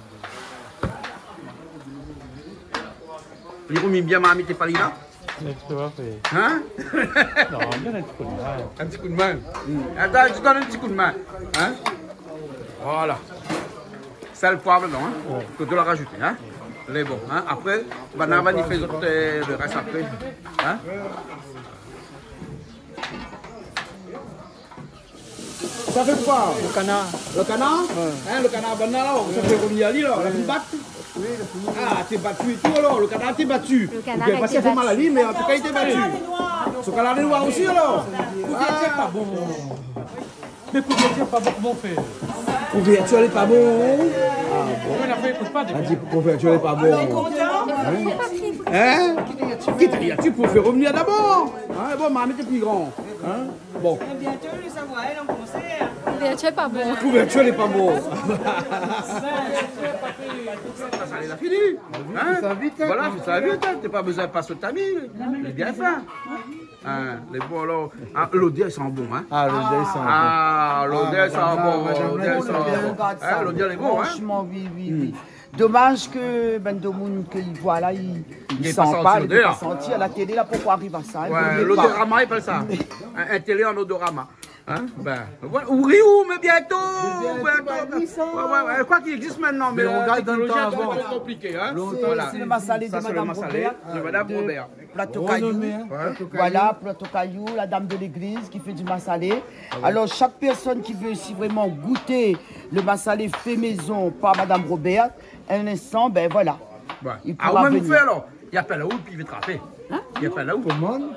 Li romui bien marmit, pa li la ? Hein ? Non, bien in ti kou d'min. In ti kou d'min. Hmm. Atann, mi done in ti kou d'min. Hein ? Voilà. Sèl, poiv, non, hein ? Ouais. Ke ou la razouté, hein ? Lé bon, hein ? Apré, banna va ni fé zot, euh, le rès apré. Hein ? Sa fé koi ? Le kanar. Le kanar ? Ouais. Hein, le kanar, banna la, sa fé romui ali la, la fine bat. Oui, la fine. Ah, té bati é tou, alor, le kanar té bati. Le kanar té bati. Ou koné pa si sa fé mal ali, mé an tou ka, li té bati. Son kanar lé noir osi, alor. Kouvèrtir lé pa bon. Mé kouvèrtir lé pa bon, koman i fé ? Kouvèrtir lé pa bon. Ah bon ? Koman i fé, ékout pa, la di kouvèrtir lé pa bon. Hein ? Hein ? Kit ali, ti pou fé romui dabor. Hein ? Bon, marmit lé pli gran. Hein ? Bon. Bientôt, nous avons elle en concert. Kouvèrtir lé pa bon. Kouvèrtir lé pa bon. Sa, sa, la fini. Hein ? Sa vit, hein, voilà, sa vit, hein. Té pa bezoin pas o tami. Lé bien fin. Hein, lé bon, alor. Ah, lodèr i san bon, hein. Ah, lodèr i san bon. Ah, lodèr i san bon, madame, lodèr i san bon. Hein, lodèr lé bon, hein. Franchement, oui, oui, oui. Domaz ke bann demoun ke i voi la, i, i san pa, i pé pa santi. A la télé la, poukoi ariv a sa, hein, ouais, lodorama, i apèl sa. In, in télé an lodorama. Hein ? Ben, voilà. Ou ri ou, mé bientôt, bientôt, ben, oui, sa. Ouais, ouais, ouais. Koi ki égzis mintnan, mé, euh, teknolozi lé konpliké, hein. Voilà. Sé le masalé de Madame Robert. Sa sé le masalé de Madame Robert. Plateau Caillou. Renomé, hein, Plateau Caillou. Voilà, Plateau Caillou, la dame de l'église qui fait du massalé. Ah ouais. Alors, chaque personne qui veut aussi vraiment goûter le massalé fait maison par Madame Robert, un instant, ben voilà. Ouais. I pourra venir. Ah, ou mèm ou fé alor. I apèl aou, pi i vien trapé. Hein ? I apèl aou. Komann.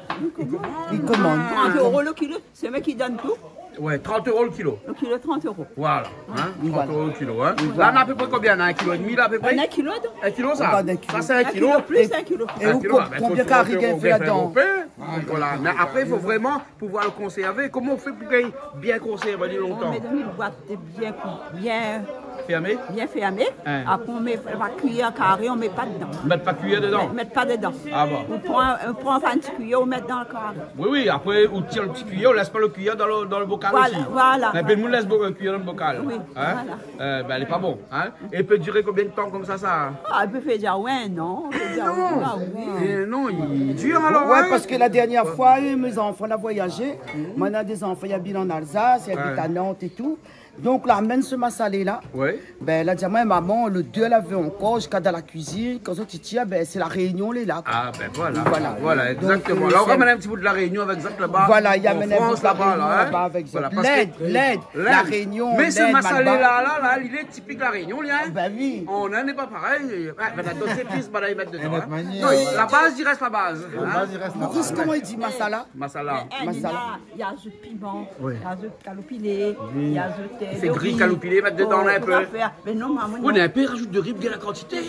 I komann. Trant euro le kilo. Sé moin ki done tout. Ouais, trant euro le kilo. Le kilo, trant euro. Voilà, hein, oui, trant euro le kilo, hein. Oui, voilà. La, na a pé pré konbien, na in kilo é demi, la, a pé pré ? In kilo, donk. In kilo, sa ? Sa, sé in kilo. In kilo plis, in kilo. É ou, konbien kari i fé ladan ? Voilà. Mé apré, i fo vréman pouvoir le konsèrvé. Koman ou fé pou bien konsèrv ali lontan ? Ou mèt dan in boit bien, bien fèrmé. Bien fèrmé. Hein. Apré, ou mèt pa kuiyèr karé, ou mèt pa dedan. Mèt pa kuiyèr dedan ? Mèt, mèt pa dedan. Ah bon ? Ou pran, ou pran pa in ti kuiyèr, ou mèt dan le karé. Oui, oui, apré, ou tir le ti kuiyèr, ou lès pa le kuiyèr dan le, dan le bokal osi. Voilà, voilà. Mé pli moun i lès bo-, kuiyèr dan le bokal. Oui, voilà. Hein ? Euh, ben, lé pa bon, hein ? É i pé diré konbien de tan konmsa, sa ? Ah, i pé fé déza, ouais, non, i pé fé déza, ah oui. Eh non, li lé dir, alor, hein ? Ouais, parske la dernièr foi, euh, mé zanfan la voyazé. Moin na dé zanfan i abit an Alzas, i abit a Nantes é tou. Donk, la amenn se masalé la. Ouais. Ben, la di amoin, maman, lodèr la vien ankor ziska dan la kuizine. Kan zot i tir, ben, sé La Rényon lé la, koi. Ah, ben voilà. Voilà. Voilà, exactement. Donk, euh, la, ou ramèn in ti bout de La Rényon avèk zot laba. Voilà, i amenn in bout de La Rényon laba avèk zot. Voilà, parske Linde, Linde, La Rényon, Linde, Malbar. Mé se masalé la, la, la, li lé tipik La Rényon, li, hein. Ben oui. An Inde lé pa parèy. Ouais, ben, na dot zépis, ben, la, i mèt dedan, hein. Non, la baz i rès la baz, hein. La baz i rès la baz. Koman i di masala ? Masala. Eh, masala. Néna, néna zot piman, oui, néna zot kaloupilé, oui, néna zot, euh, fé gri, lori, kaloupilé, mèt dedan, in pé. Mé non, maman, non. Ou na in pé razout dori, bien la kantité.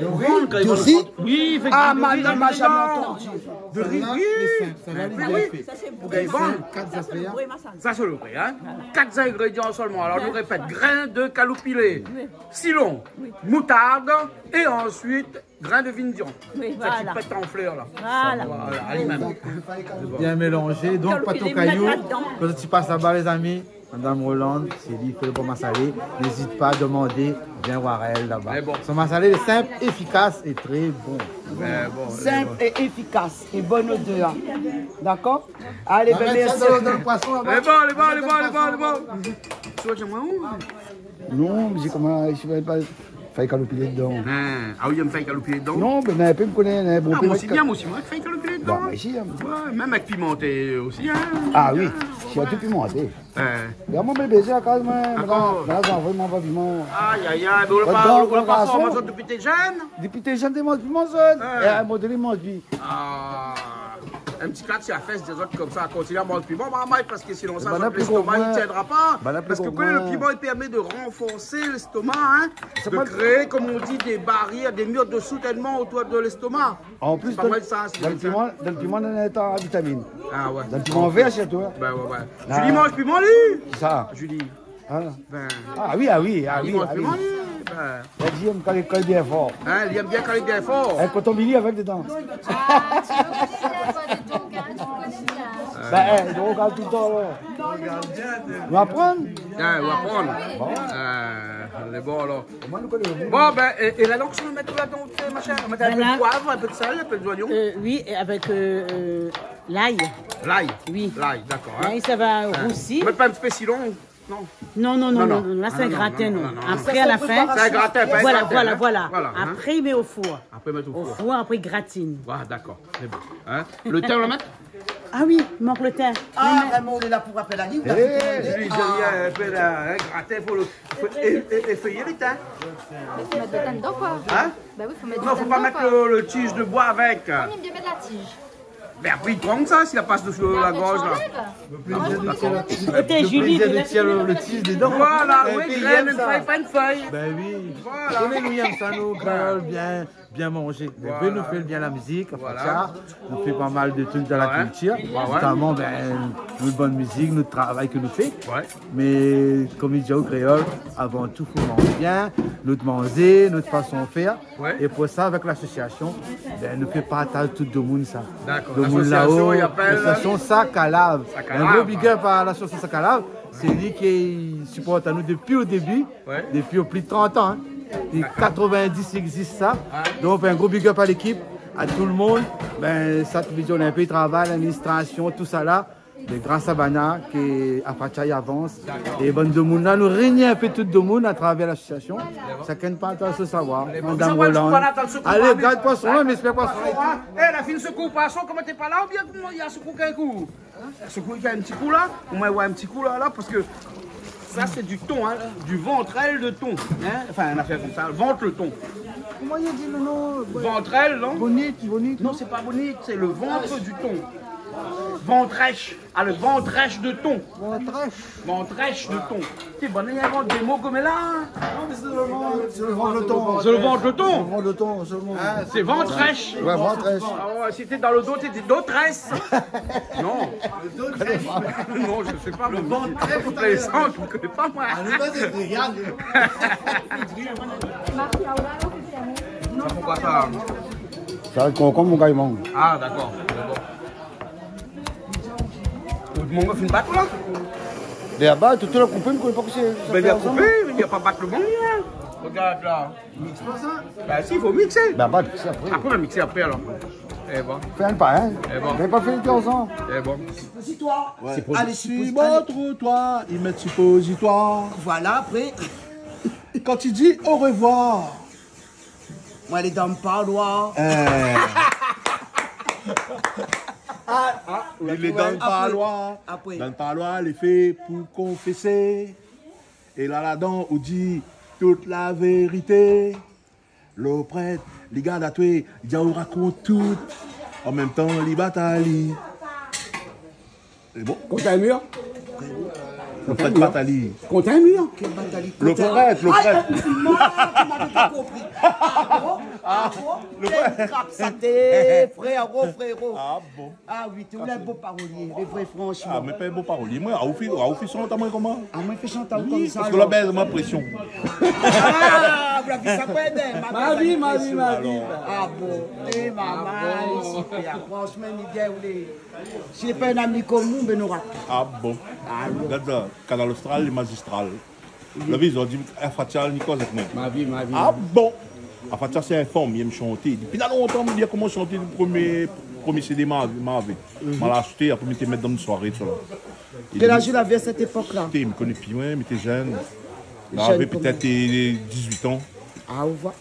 Dori ? Kan i vann osi ? Oui, fé gri dori, razout dedan. Ah, ma, ma, ma zamé antandi. Dori, oui. Sa, sé lé sinp, sa, la, oui. Sa, sé vré, sa. Kat zafèr. Sa, sé le vré, hein. Voilà. Kat zingrédian solman. Alor, nou répèt, grin de kaloupilé, oui, silon, oui, moutard, é ansuit, grin de vindion. Oui, voilà. Sa ki pèt an flèr, la. Voilà. Voilà, ali mèm. Bien mélanzé. Donk, kaloupilé, pato kayou, mèt pa dedan. Kan ou pas laba, lézami, Madame Rolande, sé li i fé le bon masalé. N'hésite pas, demandez, viens voir elle là-bas. Mé bon. Son masalé lé sinp, éfikas é tré bon. Mé bon, mé bon. Sinp é éfikas é bone odèr. Dakor ? Alé, ben, mèrsi. Mèt sa dan, dan le poison laba. Lé bon, lé bon, lé bon, lé bon, lé bon. Ou vé amoin ou ? Non, mé sé koman, mi sé pa, fé kaloupilé dedan. Hein. Ah oui, i èm fé kaloupilé dedan ? Non, ben, na in pé, mi koné, na in bon pé. Ah, moin osi, bien, moin osi, moin, fé kaloupilé dedan. Bon, ben, si, hein. Ouais, mèm avèk pimanté osi, hein. Ah oui, sirtou pimanté. Hein. Mé amoin, mi bézé a kaz, moin, dakor, moin la, moin la, vréman pa piman. Ay, ay, ay, mé ou la pa, ou la pa manzé dopi té jenn ? Dopi té jenn, té manz piman, jenn. Hein. É a in moman doné, manz pi. Ah. In ti klak si la fès dé zot konmsa, kontinié a manz piman, marmay, parske sinon sa, zot lestoma i tiendra pa. Banna pli gro ke moin. Banna pli gro ke moin. Parske ou koné, le piman i pèrmé de ranforsé lestoma, hein, de kréé, konm on di, dé barièr, dé mir de soutènman otour de lestoma. An plis, dan, dan le piman, dan le piman, néna in ta vitamine. Ah ouais. Dan le piman vèr, sirtou, hein. Ben ouais, ouais. Julie i manz piman, li. Kisa ? Julie. Hein ? Ben. Ah oui, ah oui, ah oui, ah oui. Li manz piman, li. Ben. Èl i èm kan i kol bien for. Hein, li èm bien kan i kol bien for. Èl koton mili avèk dedan. Ah, ti vé di sa, koi, de ton gars, tu connais bien. Ben, eh, nou rogard toultan, alor. Nou aprann. Ouais, nou aprann. Bon. Euh, lé bon, alor. Bon, ben, é, é la, donk, sa, nou mèt tout ladan, tout, machin. Nou mèt in pé de poiv, in pé de sèl, in pé de zoignon. Euh, oui, é avèk, euh, euh, l'ail. L'ail. Oui. L'ail, dakor, hein. L'ail, sa va rousi. Hein. Mèt pa in ti pé sitron, non ? Non, non, non, non, non. Ah, non, non, non, non. La, sé in gratin, non. Apré, a la fin. Sé in gratin, pa in gratin, hein. Voilà, voilà, voilà. Voilà, hein. Apré, i mèt o four. Apré, mèt o four. O four, apré, i gratine. Ah, dakor, sé bon. Hein ? Le tin, ou la mèt ? Ah oui, i mank le tin. Ah, vréman, ou lé la pou rapèl ali, ou la fé tourné. Julie, Julie, in pé la, hein, gratin, fo le, fo é-, é-, éfèyé le tin. Mé fo mèt le tin dedan, koi. Hein ? Ben oui, fo mèt le tin dedan, koi. Non, fo pa mèt le, le tiz de boi avèk. Ah, mi èm bien mèt la tiz. Mé apré, i trank sa, si la pas desi la gorz, la. Gard, mé tu anlèv. Le plézir de tir, le plézir de tir le, le tiz dedan. Voilà, oui, grin, in fèy, pa in fèy. Ben oui. Voilà. Koné nou i èm sa, nou, kréol, bien. Bien manzé. Voilà. Mé nou fé bien la mizik, anfin, sa. Nou fé pa mal de truk dan la kiltir. Ouais, ouais. Notaman, ben, nout bann mizik, nout travay ke nou fé. Ouais. Mé, konm i di o kréol, avan tou, fo manz bien, nout manzé, nout fason fé. Ouais. É pou sa, avèk lasosiasion, ben, nou fé partaz tout domoun sa. Dakor. Domoun lao, lasosiasion, i apèl lasosiasion Sakalav. Sakalav. In gro big up a lasosiasion Sakalav. Sé li ki siport anou dopi o débi. Ouais. Dopi plis de trant an, hein. Dopi katrovindis i égzis sa. Ouais. Donk, in gro big up a lékip, a tout le moun. Ben, sa, tout le moun, in pé i travay, ladministrasion, tousala. Mé gras a banna, ke Afatia i avans. Dakor. É bann domoun la, nou rényi in pé tout domoun atravèr lasosiasion. Lé bon. Shakinn partaz son savoir. Lé bon. Madam Roland. Alé, gard poison la, mé sé pa poison la. Eh, la fine sekou poison, koman té pa la, oubien koman i la sekou kèk kou ? Sekou, i fé in ti kou la, omoin, ouais, in ti kou la, la, parske sa, sé du thon, hein, du ventrelle de thon, hein, anfin, in afèr konmsa, vant le ton. Koman i di le non ? Ventrelle, non ? Bonit, bonit, non ? Non, sé pa bonit, sé le ventre du thon. Ventrèche. Ah, le ventrèche de thon. Ventrèche. Ventrèche de thon. Té, banna i invant dé mo konm la, hein. Non, mé sé le vant, sé le vant le ton. Sé le vant le ton. Sé le vant le ton, sé le vant. Ah, sé ventrèche. Ouais, ventrèche. Ah ouais, si té dan le do, té di dotrèche. Non. Le dotrèche. Non, je sais pas, moi, je plaisante, je connais pas, moi. Ah, le vant, sé de viann. Sa, pourquoi ça ? Sa, konkonm, mon gars, i manz. Ah, dakor. Sé bon. Tout le moun la fine bat la. Mé laba, tout, tout la koupé, mi koné pa kosa sé. Ben, li la koupé, li la pa bat le moun, hein. Regard la. Mix pa sa. Ben si, fo mixé. Ben, bat, sé apré. Apré, nou va mixé apré, alor. Eh bon. Fé in pa, hein. Eh bon. Mé pa fé ansanm. Eh bon. Suppositoire. Ouais. Allez, suppositoire. Suiv mon trottoir, i mèt suppositoire. Voilà, apré. Kan i di au revoir. Moin, lé dan le parloir. Euh. Ah, ah, li lé dan le parloir. Apré. Dan le parloir, lé fé pou konfésé. É la, ladan, ou di tout la vérité. Le prèt, li gard atoué, li di aou rakont tout. An mèm tan, li bat ali. Lé bon. Kont in mir. Le prèt bat ali. Kont in mir. Kèl bat ali ? Le prèt, le prèt. Ah, moin, moin, moin, moin la pa konpri. Ah bon ? Ah bon ? Le prèt. Kèl krab sa té, fréro, fréro. Ah bon ? Ah oui, té ou lé in bo parolié, lé vré, franshman. Ah, mé pa in bo parolié. Moin, aou fé, aou fé shant amoin koman ? Ah, moin fé shant aou konmsa, alor. Oui, parske la, ben, ma présion. Ah, ou la vi sa, koi, ben, ma vi, ma vi, ma vi. Ah bon. Eh, maman, lé super. Franshman, Miguel, ou lé Si sé pa in ami komin, ben, nou rat. Ah bon ? Ah bon. Gard sa, Kanal Austral, lé mazistral. Oui. La vi, zot i di, Afatia, ni koz avèk moin. Ma vi, ma vi. Ah bon ? Afatia, sé in fanm, i èm shanté. Dopi la lontan, mi di, koman shanté, le promié, promié CD ma, ma avé. Mhm. Ma la ashté, apré, mi té mèt dan in soiré, tousala. Kèl az ou lavé a sèt épok-la ? Té, mi koné pi, moin, mi té jenn. Jenn koman ? Lavé pétèt, euh, dizuit an. Ah, ou voi.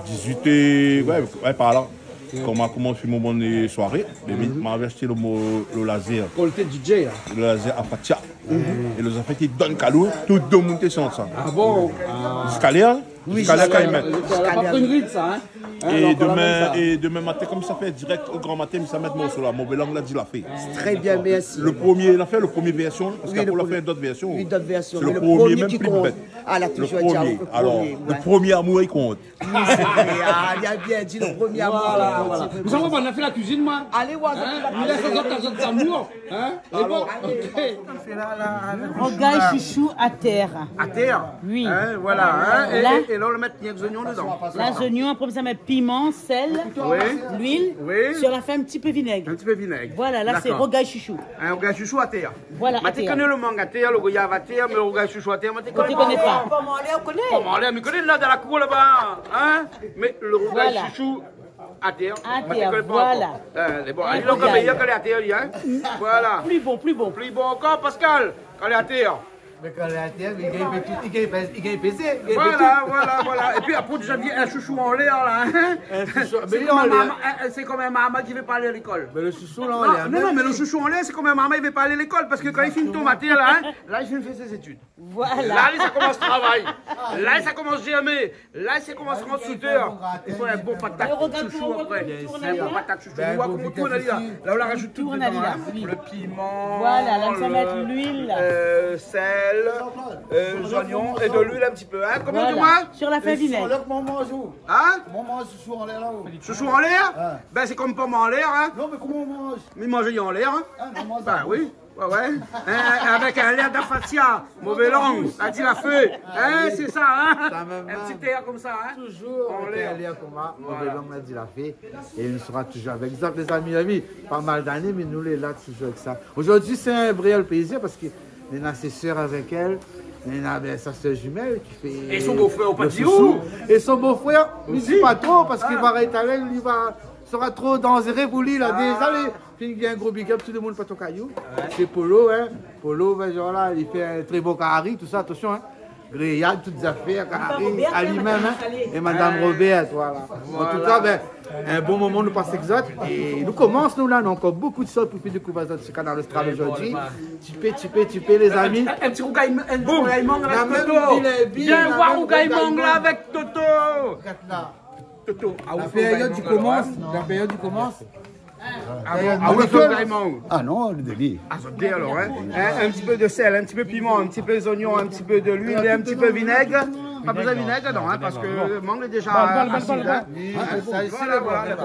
Dizuit, euh, ouais, ouais, par la. Kan ma komans fé mon bann soiré, mé mi, ma ashté le mo-, le laser. Kan ou té DJ, hein. Le laser Afatia. É lo zafèr té i donn kalot, tout domoun té i sant sa. Ah bon ? Ah. Ziska lèr, hein ? Oui, ziska lèr ziska kan i mèt. Ziska lèr. Ziska lèr. É domin, é domin matin, konmsa, fé dirèk o gran matin, mi sa mèt morso la, mon bélang la di la fé. Très bien, merci. Lo promié, la fé lo promié vèrsion, parské apré la fé in dot vèrsion. Oui, lo promié. Une autre version. Sé lo promié, mèm pli bèt. Lo promié. Ah, la, toujours été le premier, ouais. Alor, lo promié amour i kont. Ah, bien, bien dit, lo promié amour. Voilà, voilà. Mé sa va, nou la fé la kuizine, moin. Alé, ouais, nou la fé la kuizine. Hein ? Hein ? Alor, OK. Rougay shoushou atèr. Atèr ? Oui. Hein, voilà, hein. É la, é, é la, nou mèt rienk zoignon dedan. La, zoignon, apré, sa mèt piman, sèl, luil. Oui. Sur la fin, in ti pé vinèg. In ti pé vinèg. Voilà, la, sé rougay shoushou. D'accord. In rougay shoushou atèr. Voilà, atèr. Moin té koné lo mang atèr, lo goyav atèr, mé lo rougay shoushou atèr, moin té koné pa. Ou koné pa ? Pom anlèr, ou koné ? Pom anlèr, mi koné, la, dan la kour laba, hein ? Mé lo rougay shoushou atèr, moin té koné pa ankor. Atèr, voilà. Hein, bon, alé, lo rougay. Méyèr kan lé atèr, li, hein ? Voilà. Pli bon, pli bon. Pli bon ankor, Pascal, kan lé atèr. Mé kan lé atèr, li gingn tout, li gingn pèsé, li gingn pèsé. Voilà, voilà, voilà. Épi apré, ou la vi in shoushou anlèr, la, hein ? In shoushou, mé sé konm in marmay, hein, sé konm in marmay ki vé pa alé lékol. Mé lo shoushou, la, non, non, mé lo shoushou anlèr, sé konm in marmay i vé pa alé lékol, parské kan li fini tonm atèr, la, hein, la, li fini fé sé zétid. Voilà. La, li sa komans travay. La, li sa komans zèrmé. La, li sa komans rant soudèr. I fo in bon patat shoushou apré. In bon patat shoushou. Ou voi koman ou tourn ali la. La, ou la razout tout dedan, hein. Lo piman, lo, euh, sèl, euh, zoignon é de luil in ti pé, hein. Koman ou di, moin ? Voilà. Sur la fin, vinèg. Hein ? Shoushou anlèr ? Ouais. Bin, sé konm pom anlèr, hein. Non, mé koman ou manz ? Mi manz anlèr, hein. Ah, ou manz anlèr. Bin oui. Ouais, ouais. Hein, avèk in lèr dafatia, mové lang, la di la fé. Hein, sé sa, hein ? Sa mèm. In ti èr konmsa, hein ? Toujours avèk in lèr konmsa, mové lang, la di la fé. É nou sra toujours avèk zot, lézami, lézami. Pa mal d'ané, mé nou lé la toujours avèk sa. Zordi, sé in vré plézir parské néna sé sèr avèk èl, néna, bin, sa sèr jimèl ki fé lo shoushou. É son bofrèr, ou pa di ou ? É son bofrèr, mi di pa tro, parské parèy talèr, li va, sra tro danzéré pou li, la. Ah. Déza, li, Fine di in gro big up tout demoun Plato Kayou. Ouais. Sé Polo, hein. Polo, bin, zorla, li fé in tré bon kari, tousa, atansion, hein. Griyad, tout zafèr, kari, ali mèm, hein. É Madame Robert, voilà. Voilà. An tou ka, bin, in bon moman nou pas èk zot. É nou komans, nou, la, nou na ankor bonpé de shoz pou fé dékouv azot si Kanal Austral zordi. Voilà. Ti pé, ti pé, ti pé, lézami. In, in, in ti rougay, in ti rougay mang avèk Toto. Boum. Vien voir rougay mang la avèk Toto. Regarde là. Toto, ah, la période i komans, la période i komans. Ah bon, ah oui, rougay mang. Ah non, lé dé. Ah, zot dé alor, hein. Hein, in ti pé de sèl, in ti pé piman, in ti pé zoignon, in ti pé de luil é in ti pé vinèg. Pa bezoin vinèg dedan, hein, parské mang lé déza asid, hein. Voilà, voilà.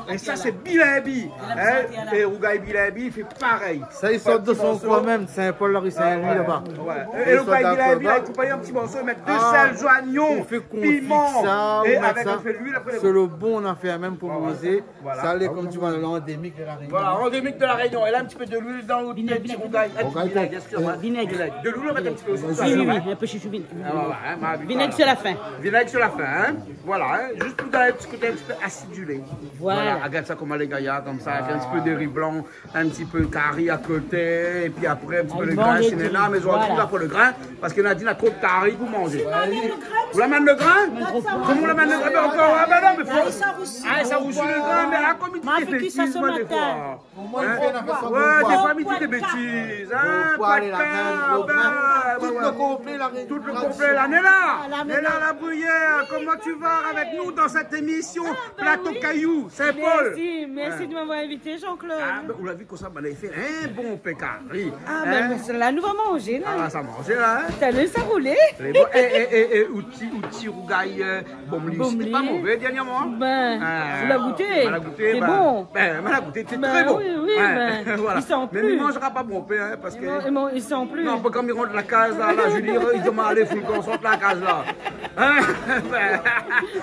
É sa, sé bilinbi, hein. É rougay bilinbi, i fé parèy. Sa, i sort de son koin mèm, Saint-Paul, la rue Saint-Louis, laba. Ouais. É lo rougay bilinbi, la, i koup ali an ti morso, i mèt de sèl, zoignon, piman, é avèk in pé luil, apré, sé lo bon afèr mèm pou manzé. Voilà. Sa lé konm ti voi, landémik de La Rényon. Voilà, landémik de La Rényon. É la, in ti pé de luil dan lo ti rougay. Vinèg, vinèg. Vinèg. De luil, ou mèt in ti pé osi. Oui, oui, oui, in pé shoushou, vinèg. Ah, voilà, hein. Vinèg sur la fin. Vinèg sur la fin, hein. Voilà, hein. Zis pou done in ti koté in ti pé asidulé. Voilà. Voilà, gard sa koman lé gayar konmsa, avèk in ti pé de ri blan. In ti pé kari a koté, épi apré in ti pé lo grin, si néna, mé zordi la pa lo grin, parské Nadine na tro kari pou manzé. Ou la amenn lo grin ? Koman ou la amenn lo grin ? Mé ankor, ah, bin non, mé fo, ah, sa i rousi lo grin, mé ah, konm i di, éfèktivman, défoi. Hein ? Ouais, défoi, mi di dé bétiz, hein, poi de kan, tout lo konplé la. Tout lo konplé la, néna. Néna, la Bruyère, comment tu vas avec nous dans cette émission Plato Kayou, Saint-Paul ? Merci, merci de m'avoir invité, Jean-Claude. Ah, bin, ou la vi konmsa, bin, la fé in bonpé kari. Ah, bin, mé sé la nou va manzé, la. Ah, sa manzé, la, hein ? Talèr sa i roul. Lé bon. É, é, é, é, ou ti, ou ti rougay, euh, bomli, sété pa mové dèrnièrman, hein ? Bin, ou la gouté ? Bin, ma la gouté, bin, bin, ma la gouté, sété tré bon. Oui, oui, bin, voilà. Mé mi manzra pa bonpé, hein, parské i san pli. Non, kan mi rant la kaz, la, la, Julie, i di, alé, fou, kan ou sort la kaz, la. Hein ? Bin,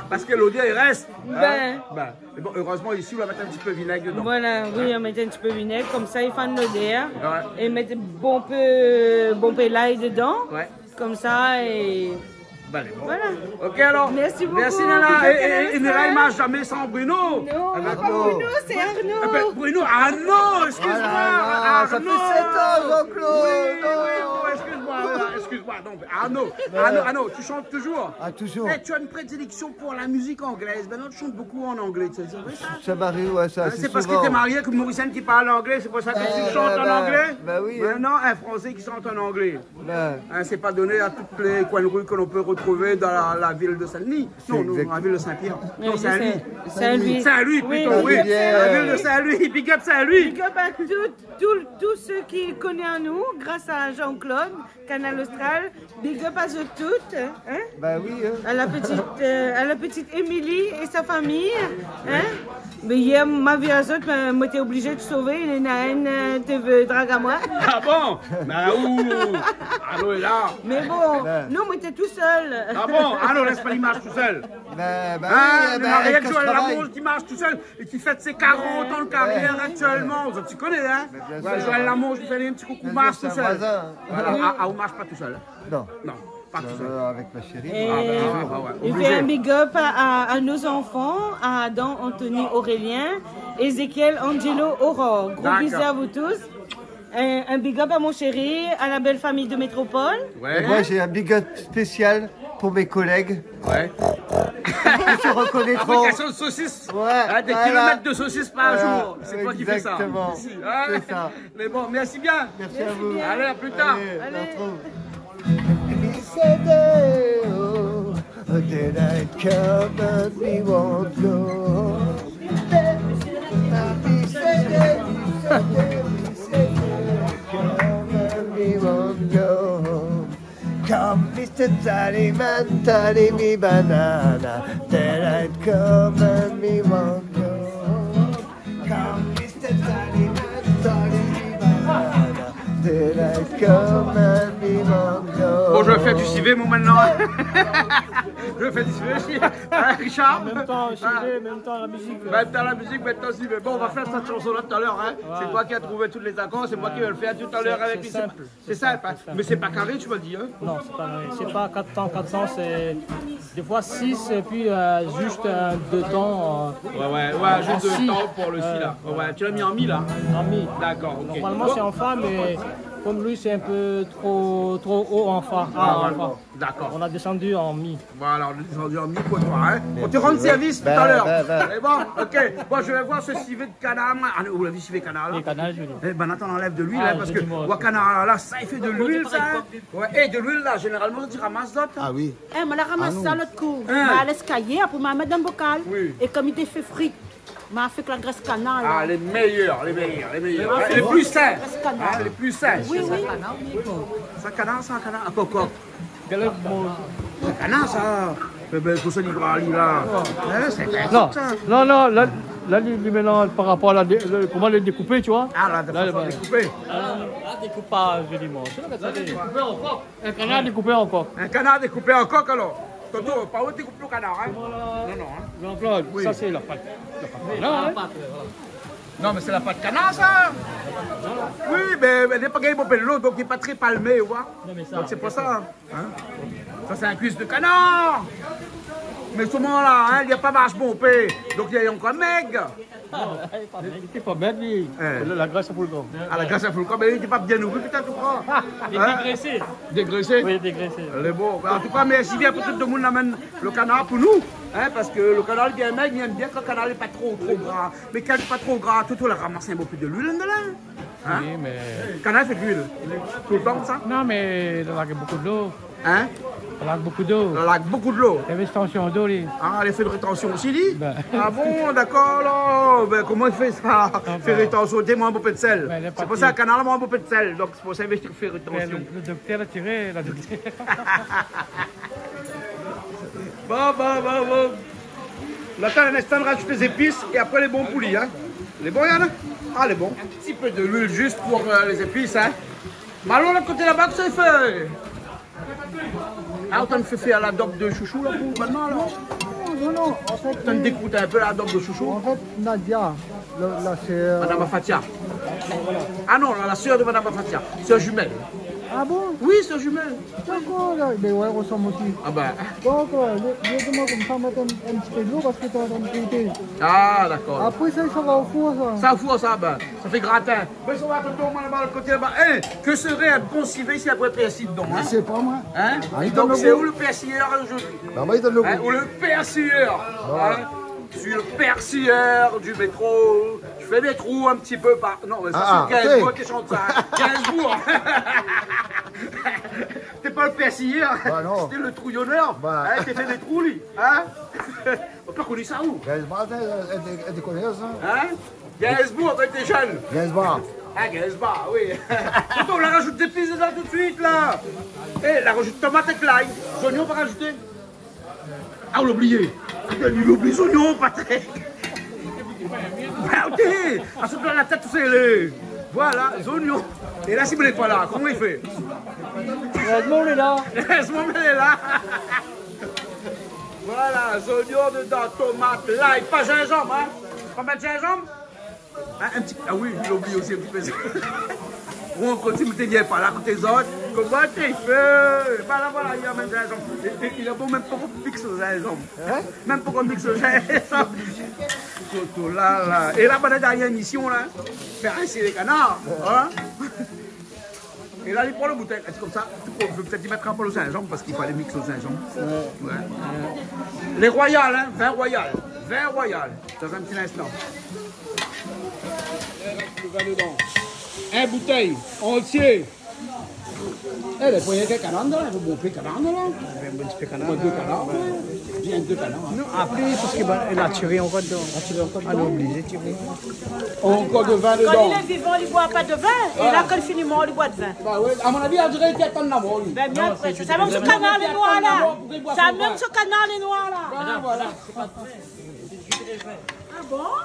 parské lodèr i rès. Hein ? Bin. Bin. Mé bon, erèzman, isi, ou la mèt in ti pé vinèg dedan. Voilà, oui, ou mèt in ti pé vinèg, konmsa, i fé in lodèr. Ouais. É mèt bonpé, bonpé lay dedan. Ouais. Konmsa, é voilà. Bin, lé bon. OK, alor. Merci beaucoup. Merci, Nana. É, é, é Nana, i manz zamé san Bruno. Non, pa Bruno, sé Arnaud. Ah bin, Bruno, Arnaud, excuse-moi, Arnaud. Ah là là, ça fait sept ans, Jean-Claude. Oui, oui, oui, excuse-moi. Ah, excuse-moi, non, mais Arnaud, Arnaud, Arnaud, tu chantes toujours ? Ah, toujours. Eh, tu as une prédilection pour la musique anglaise. Maintenant, tu chantes beaucoup en anglais, tu sais, c'est vrai ça ? Ça m'arrive, ouais, ça, c'est parce que t'es marié avec une Mauricienne qui parle anglais, c'est pour ça que tu chantes en anglais ? Bah oui, hein. Maintenant, un Français qui chante en anglais. Hein, c'est pas donné à tous les coins de rue que l'on peut retrouver dans la, la ville de Saint-Denis. Non, non, la ville de Saint-Pierre. Non, Saint-Louis. Saint-Louis. Saint-Louis, plutôt, oui. La ville de Saint-Louis. Big up Saint-Louis. Big up à tout, tout, tous ceux qui connaissent à nous, grâce à Jean-Claude, Kanal Austral. Big up à zot tout, hein. Bah oui, hein. À la petite, euh, à la petite Émilie et sa famille, hein. Mé yèr, ma vi azot, ma, moin té oblizé de sové, néna inn, euh, té vé drag amoin. Ah bon ? Bah, ou, Arnaud est là. Mé bon, non, moin té tousèl. Ah bon ? Arnaud, laisse pas l'image tout seul. Bah, bah oui, bah, marié avec Joël Lamonge qui marche tout seul et qui fête ses quarante ans de carrière actuellement. Zot i koné, hein ? Joël Lamonge, i fé in ti koukou, marsh tousèl. Voilà, ah, ah, ou marsh pa tousèl. Non. Non, pa tousèl. Avec ma chérie. Et il fait un big up à, à, à nos enfants, à Adam, Anthony, Aurélien, Ézéchiel, Angelo, Aurore. Gros bisous à vous tous. Un, un big up à mon chéri, à la belle famille de Métropole. Ouais. Et moi, j'ai un big up spécial pour mes collègues. Ouais. Ils se reconnaîtront. Fabrication de saucisses. Ouais, hein, des kilomètres de saucisses par jour. C'est toi qui fais ça. Exactement. Ici, hein. C'est ça. Mais bon, merci bien. Merci à vous. Allez, à plus tard. Allez, on se retrouve. Come, Mister Tallyman, tally me banana. Daylight come and me won't go home. Come, Mister Tallyman, tally me banana. Daylight come and me won't go home. Bon, je vais faire du civet, moi, maintenant. Je vais faire du civet aussi. Hein, Richard ? En même temps, civet, en même temps, la musique. Maintenant, la musique, maintenant, civet. Bon, on va faire cette chanson-là tout à l'heure, hein. Ouais. C'est toi qui as trouvé tous les accords, c'est moi qui vais le faire tout à l'heure avec lui. C'est simple. C'est simple, hein. Mais c'est pas carré, tu m'as dit, hein ? Non, c'est pas carré. C'est pas quatre temps, quatre temps, c'est des fois six et puis, euh, juste, euh, deux temps, euh, ouais, ouais, ouais, juste deux temps pour le si, là. Ouais, ouais. Tu l'as mis en mi, là ? En mi. D'accord, ok. Normalement, c'est en fa, mais comme lui, c'est un peu trop, trop haut en fa. Ah, en fa. D'accord. On a descendu en mi. Voilà, on a descendu en mi pour toi, hein. Merci. On te rend service tout à l'heure. Ben, ben, ben. Et bon, ok. Bon, je vais voir ce civet de canard, moi. Ah, ou la vi civet canard, là ? Les canards, je dis. Eh ben, attends, on enlève de l'huile, hein, parce que, ouais, canard, là, ça, il fait de l'huile, ça, hein. Ouais, et de l'huile, là, généralement, on dit ramasse d'autres, hein. Ah oui. Eh, moin la ramas sa lot kou. Hein. Ma lès kayé, apré ma mèt dan bokal. Oui. É kom i té fé fri, ma fé èk la grès kanar la. Ah, les meilleurs, les meilleurs, les meilleurs. Ma fé èk la grès kanar. Hein, les plus sains. Oui, oui. Sa kanar, sa kanar, a koko. Kanar, sa. Eh ben, pou sa, li va alé la. Hein, c'est intéressant, ça. Non, non, non, la, la, li, li, maintenant, par rapport à la dé-, le, comment elle est découpée, tu vois. Ah, la façon découpée. Ah, découpage, je dis, moi. Tu vois, ça, c'est découpé en coque. Un canard découpé en coque. Un canard découpé en coque, alors. Tonton, pa ou té koup lo kanar, hein ? Non, non, hein. Jean-Claude, oui, sa sé la pat, la pat kanar, hein ? Non, mé sé la pat kanar, sa. Oui, mé, mé lé pa gingn bonpé dolo, donk lé pa tré palmé, ou oi. Non, mé sa, donk sé pou sa, hein. Sa sé in kuis de kanar. Mé souvan la, hein, li la pa marsh bonpé. Donk li lé ankor mèg. Ah, li lé pa mèg. Li lé pa mèg, li. Eh. La, la grès la fout lo kan. Ah, la grès la fout lo kan, mé li té pa bien nouri, pétèt, ou kroi. Hein ? Dégrésé. Dégrésé ? Oui, dégrésé. Lé bon. Antouka, mèrsi bien pou tout demoun la amenn lo kanar pou nou. Hein, parske lo kanar lé bien mèg, mi èm bien kan kanar lé pa tro, tro gra. Mé kan lé pa tro gra, tout, ou la ramas in bonpé de luil andan la. Hein ? Oui, mé... Kanar i fé de luil. Toultan sa ? Non, mé li larg bonpé dolo. Hein ? Li larg bonpé dolo. Li larg bonpé dolo. Li fé rétansyon dolo, li. Ah, li fé de rétansyon osi, li ? Ben. Ah bon, dakor, alor. Ben, koman li fé sa ? Ah, ben. Fé rétansyon, té i manz bonpé de sèl. Ben, lé pa... Sé pou sa, kanar i manz bonpé de sèl. Donk, sé pou sa, li fé rétansyon. Ben, lo, lo doktèr la tiré, la doktèr. Bon, bon, bon, bon. Atann in instan, rajout lé zépis é apré lé bon pou li, hein. Lé bon, Yann ? Ah, lé bon. Un petit peu de l'huile juste pour, euh, les épices, hein. Malo, lot koté laba, kosa i fé ? Ah, ou tann fé fé ladob de shoushou la pou banna la ? Non, non, non, an fèt, ou tann dékout in pé ladob de shoushou. An fèt, Nadia, la, la sèr... Madame Afatia. Ah non, la, la sèr de Madame Afatia, sèr jumèl. Ah bon ? Oui, c'est jumelle. D'accord, là. Mais ouais, ressemble aussi. Ah bah. Donc, euh, le, le, moi, comme ça, mettre un, un petit peu de l'eau parce que t'es en train de péter. Ah, d'accord. Après ça, ça va au four, ça. Ça au four, ça, bah, ça fait gratin. Mais ça va tout le temps, moi, là-bas, le côté là-bas. Hein, que serait un bon civet si après persil dedans, hein ? Je sais pas, moi. Hein ? Ah, et donc, c'est où le persilleur aujourd'hui ? Bah, moi, il donne le goût. Hein, ou le persilleur. Voilà. Hein ? Je suis le persilleur du métro. Je fais des trous un petit peu par... Non, mais ça, ah, c'est Gainsbourg qui chante ça, hein. Gainsbourg. T'es pas le persilleur. Bah, non. C'était le trouillonneur. Bah. Hein, t'es fait des trous, lui. Hein ? On peut connaître ça où ? Gainsbourg, t'es, euh, t'es, t'es connais ça ? Hein ? Gainsbourg, quand t'es jeune. Gainsbourg. Ah, Gainsbourg, oui. Attends, on la rajoute des épices dedans tout de suite, là. Eh, la rajoute tomate avec l'ail. Les oignons, on va rajouter. Ah, ou la oublié. Ou la oublié zoignon, Patrick. Bah, ok. Ah, sa la tèt, sé lé, voilà, zoignon. É la, si ou lé pa la, koman i fé ? Erèzman ou lé la. Erèzman ou lé la. Voilà, zoignon dedan, tomat, lay, pa zinzanm, in. Pa mèt zinzanm. In, in ti, ah oui, la oublié osi in ti pé sa. Bon, kan ti mi té vien pa la koté zot, koman té fé ? Ba la, voilà, li amèn zinzanm. É, é li la bon, mèm pa ankor miks zinzanm. In ? Mèm pa ankor miks zinzanm. Toto la, la. É la, banna dèrnié émisyon la, fé rinsi lé kanar, in ? É la, li pran lo boutèy, li di konmsa, ou pé pétèt i mèt in pé lo zinzanm, parské i falé miks lo zinzanm. Ouais. Ouais. Lé royal, in, vin royal. Vin royal. Dann in ti linstan. Lo vin dedan. In boutèy antié. É, lé poigné kèk kanar dedan, in, fo bonpé kanar dedan. In ti pé kanar. Omoin dé kanar, ouais. Bien dé kanar, in. Non, apré, parské, ba, li la tiré ankor dedan. La tiré ankor dedan. Lé oblizé tiré. Ankor do vin dedan. Kan li lé vivan, li boir pa do vin. É la, kan li fini mor, li boir do vin. Ba ouais, a mon avi, on diré li atann la mor, li. Bin, bien apré, sa mèm si kanar lé noir la. Sa mèm si kanar lé noir la. Ba voilà. Ah bon ?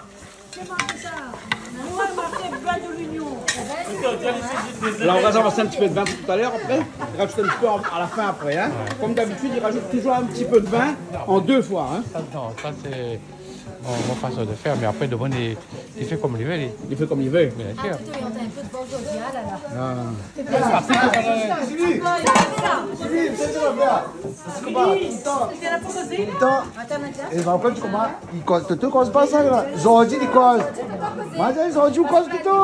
La, on va ramasser un petit peu de vin pour tout à l'heure, après. Rajouter un petit peu en, à la fin, après, hein. Comme d'habitude, il rajoute toujours un petit peu de vin en deux fois, hein. Sa, non, sa sé mon, mon fason de fèr, mé apré, domoun i, i fé konm li vé, li. Li fé konm li vé. Bien sûr. Ah, Toto, i antann in pé de bor zordi, ah la la. Ah. Sylvie, Sylvie, Sylvie, Sylvie, Sylvie, Sylvie, Sylvie, Sylvie, Sylvie, Sylvie, Sylvie, Sylvie, Sylvie, Sylvie, Sylvie, Sylvie, Sylvie, Sylvie, Toto, koman i koz, Toto i koz pa sa la. Zordi li koz. Zordi ou koz, Toto ?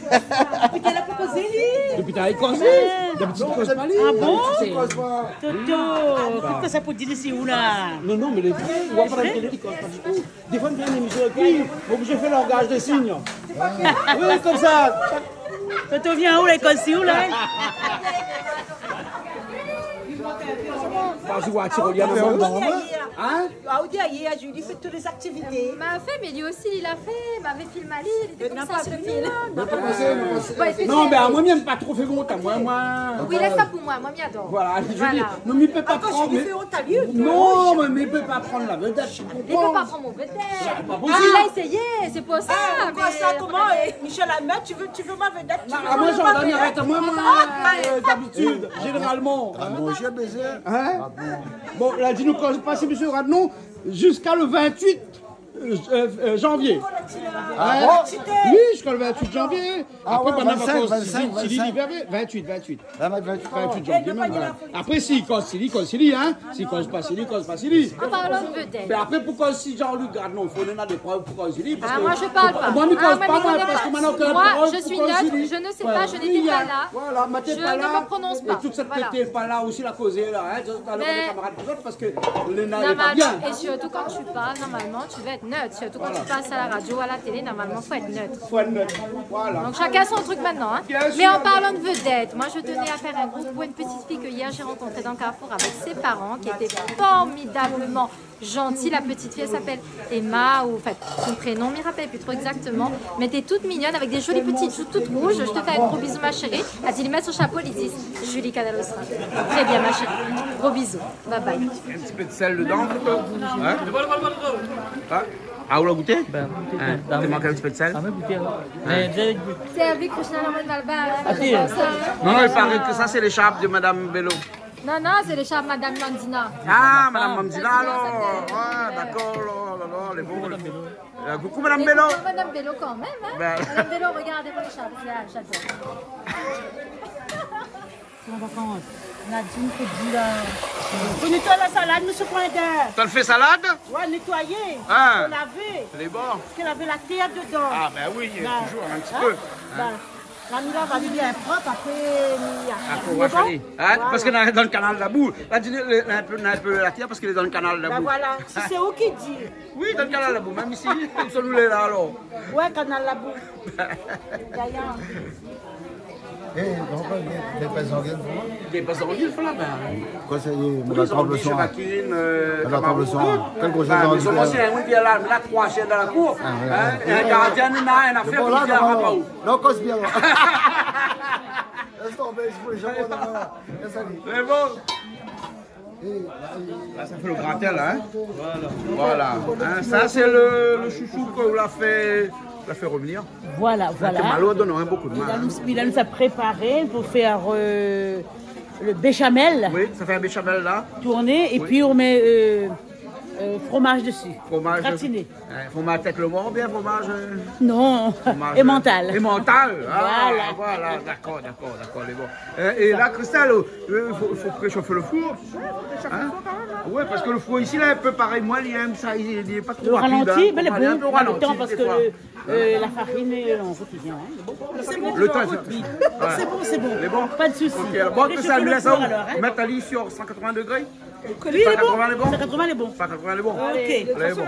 Dopi talèr li koz, li. Dopi talèr li koz pa, li. Ah bon ? D'abitid li koz pa. Toto, kosa pou di isi ou la ? Non, non, mé lé vré, ou voi pa la télé, li koz pa ditou. Défoi mi fé in émisyon avèk li, oblizé fé langaz dé sign. Oui, konmsa. Toto, vien ou la, i koz si ou la, in ? Vas-y, wa, ti rolié, non, non. In ? Ah, ou di ayèr, Julie fé tout lé zaktivité. Ma fé, mé li osi, li la fé, mavé film ali, li té konmsa, sé fini la. Non, mé amoin, mi èm pa tro fé ont amoin, moin. Oui, lès sa pou moin, moin mi ador. Voilà, Julie. Voilà. Non, mi pé pa pran, mé... Julie fé ont ali, non, mé mi pé pa pran la vedèt, tu comprends ? Li pé pa pran mon vedèt. Sé pa posib. Ah, li la éséyé, sé pou sa, mé... Ah, koman, é, Michel Hamel, tu veux, tu veux ma vedette, tu veux ma vedette ? Non, amoin, Jean-Dany, arèt amoin, moin, euh, d'abitid, zénéralman. Ah, mon Dieu, baiser. In ? Ah bon. Bon, la di nou kan, pa si mésyé Radnon, ziska lo vintuit, euh, euh, euh, janvié. Ah bon ? Oui, ziska lo vintuit janvié. Ah ouais, vingt-cinq, vingt-cinq, vingt-cinq. Apré, banna va koz si li, li vé, vintuit, vintuit. Ah, vintuit, vintuit. Vintuit janvié, mèm, voilà. Apré, si i koz si li, i koz si li, in. Si i koz pa si li, i koz pa si li. An parlan de vedèt. Mé apré, poukosa si Jean-Luc Radnon, fo néna dé prèv poukosa si li, parské... Ah, moi, je parle pas. Moin, mi koz pa, moin, parské moin na okin prèv poukosa si li. Ah, moi, je connais pas. Moi, je suis neutre, je ne sais pas, je n'étais pas là. Voilà, moin té pa la. Je ne me prononce pas. Voilà. É tout sèt ki té pa la osi la kozé la, in. Talèr, nou lé kamarad, parské lé na, lé pa bien. Normalement, et surtout quand tu parles, normalement, tu veux être neutre. Surtout quand tu passes à la radio, à la télé, normalement, faut être neutre. Faut être neutre. Voilà. Donc chacun son truc maintenant, hein. Bien sûr. Mais en parlant de vedette, moi je tenais à faire un gros coucou à une petite fille que hier j'ai rencontrée dans Carrefour avec ses parents, qui étaient formidablement gentils. La petite fille, elle s'appelle Emma, ou en fait, son prénom, mi rapèl pi tro exactement, mais elle était toute mignonne avec des jolies petites joues toutes rouges. Je te fais un gros bisou, ma chérie. Èl i mèt son shapo, èl i di Julie Canal Austral. Très bien, ma chérie. Gros bisous. Bye bye. In ti pé de sèl dedan, plito. In ? In ? Ah, ou la gouté ? Bin, gouté. In, i mank in ti pé de sèl. Ah, mé gouté, in. In. Mé, bien gout. Sèrvi Krishna la mèt malbar, in. Ah, si. Non, non, i paré ke sa sé lé sharp de Madame Bello. Non, non, sé lé sharp Madame Mandina. Ah, Madame Mandina, alor. Ah, dakor, alor, alor, lé bon. Madame Bello. Euh, coucou, Madame Bello. Coucou, Madame Bello, kan mèm, in. Bin. Madame Bello, regardez-moi le sharp, c'est là, j'adore. An vakans. Nadine, fo di la. Fo nétoiy la salad, mésyé Pointer. Ou la fé salad ? Ouais, nétoiyé. Ah. Fo lavé. Lé bon. Parské lavé la tèr dedan. Ah, ben oui, toultan, in ti pé. Bin, la, nou la lav ali bien prop, apré, nou... Apré, nou va fini. Voilà. Parské dan, dan le kanal Labou. La, di, le, in pé, in pé la tèr parské lé dan le kanal Labou. Bin voilà, si sé ou ki di. Oui, dan le kanal Labou, mèm isi, nou lé la, alor. Ouais, kanal Labou. Yaya. Eh, donk, dépès zangil, voilà. Dépès zangil, voilà, bin. Koi sa i lé, mi la tranp le son. Zangil, shevakine, euh, kamaron. Kèl gro zangil ? Bin, mé son, sé in rivièr la, la, troi shien dan la kour. Ah, ouais, ouais. In gardien, néna in afèr, bon, la, rivièr, non, pa ou. Non, koz bien, la. Lès tonbé, i fo lé zan, non, non. Lès ali. Mé bon. La, sa i fé le gratin, la, in ? Voilà. Voilà. In, sa, sé le, le shoushou ke ou la fé, ou la fé revenir. Voilà, voilà. Malo, donn in bon kou d'min, in. Li la, li la préparé pou fé, euh, le béchamel. Oui, sa i fé in béchamel, la. Tourné, épi nou mèt, euh, euh, fromaz dési. Fromaz. Gratiné. Euh, fromaz tèt le mor oubien fromaz, euh, non, fromaz, euh, émantal. Émantal. Ah, voilà, dakor, dakor, dakor, lé bon. Euh, é la, Christelle, euh, fo, fo préshofé le four. In ? Ouais, parské le four isi, la, in pé parèy, moin, li èm sa, li, li lé pa tro rapid, in. Le ralanti, mé lé bon, in pé o ralanti, défoi. Parské le, euh, la farine, euh, an fèt, i vien, in. Le tan, sé bon, sé bon. Lé bon ? Pa de sousi. OK, alor, bon, préshofé le four, alor, in. Mèt ali sur san katrovin degré. Oui, lé bon. San katrovin lé bon. San katrovin lé bon. OK. Lé bon.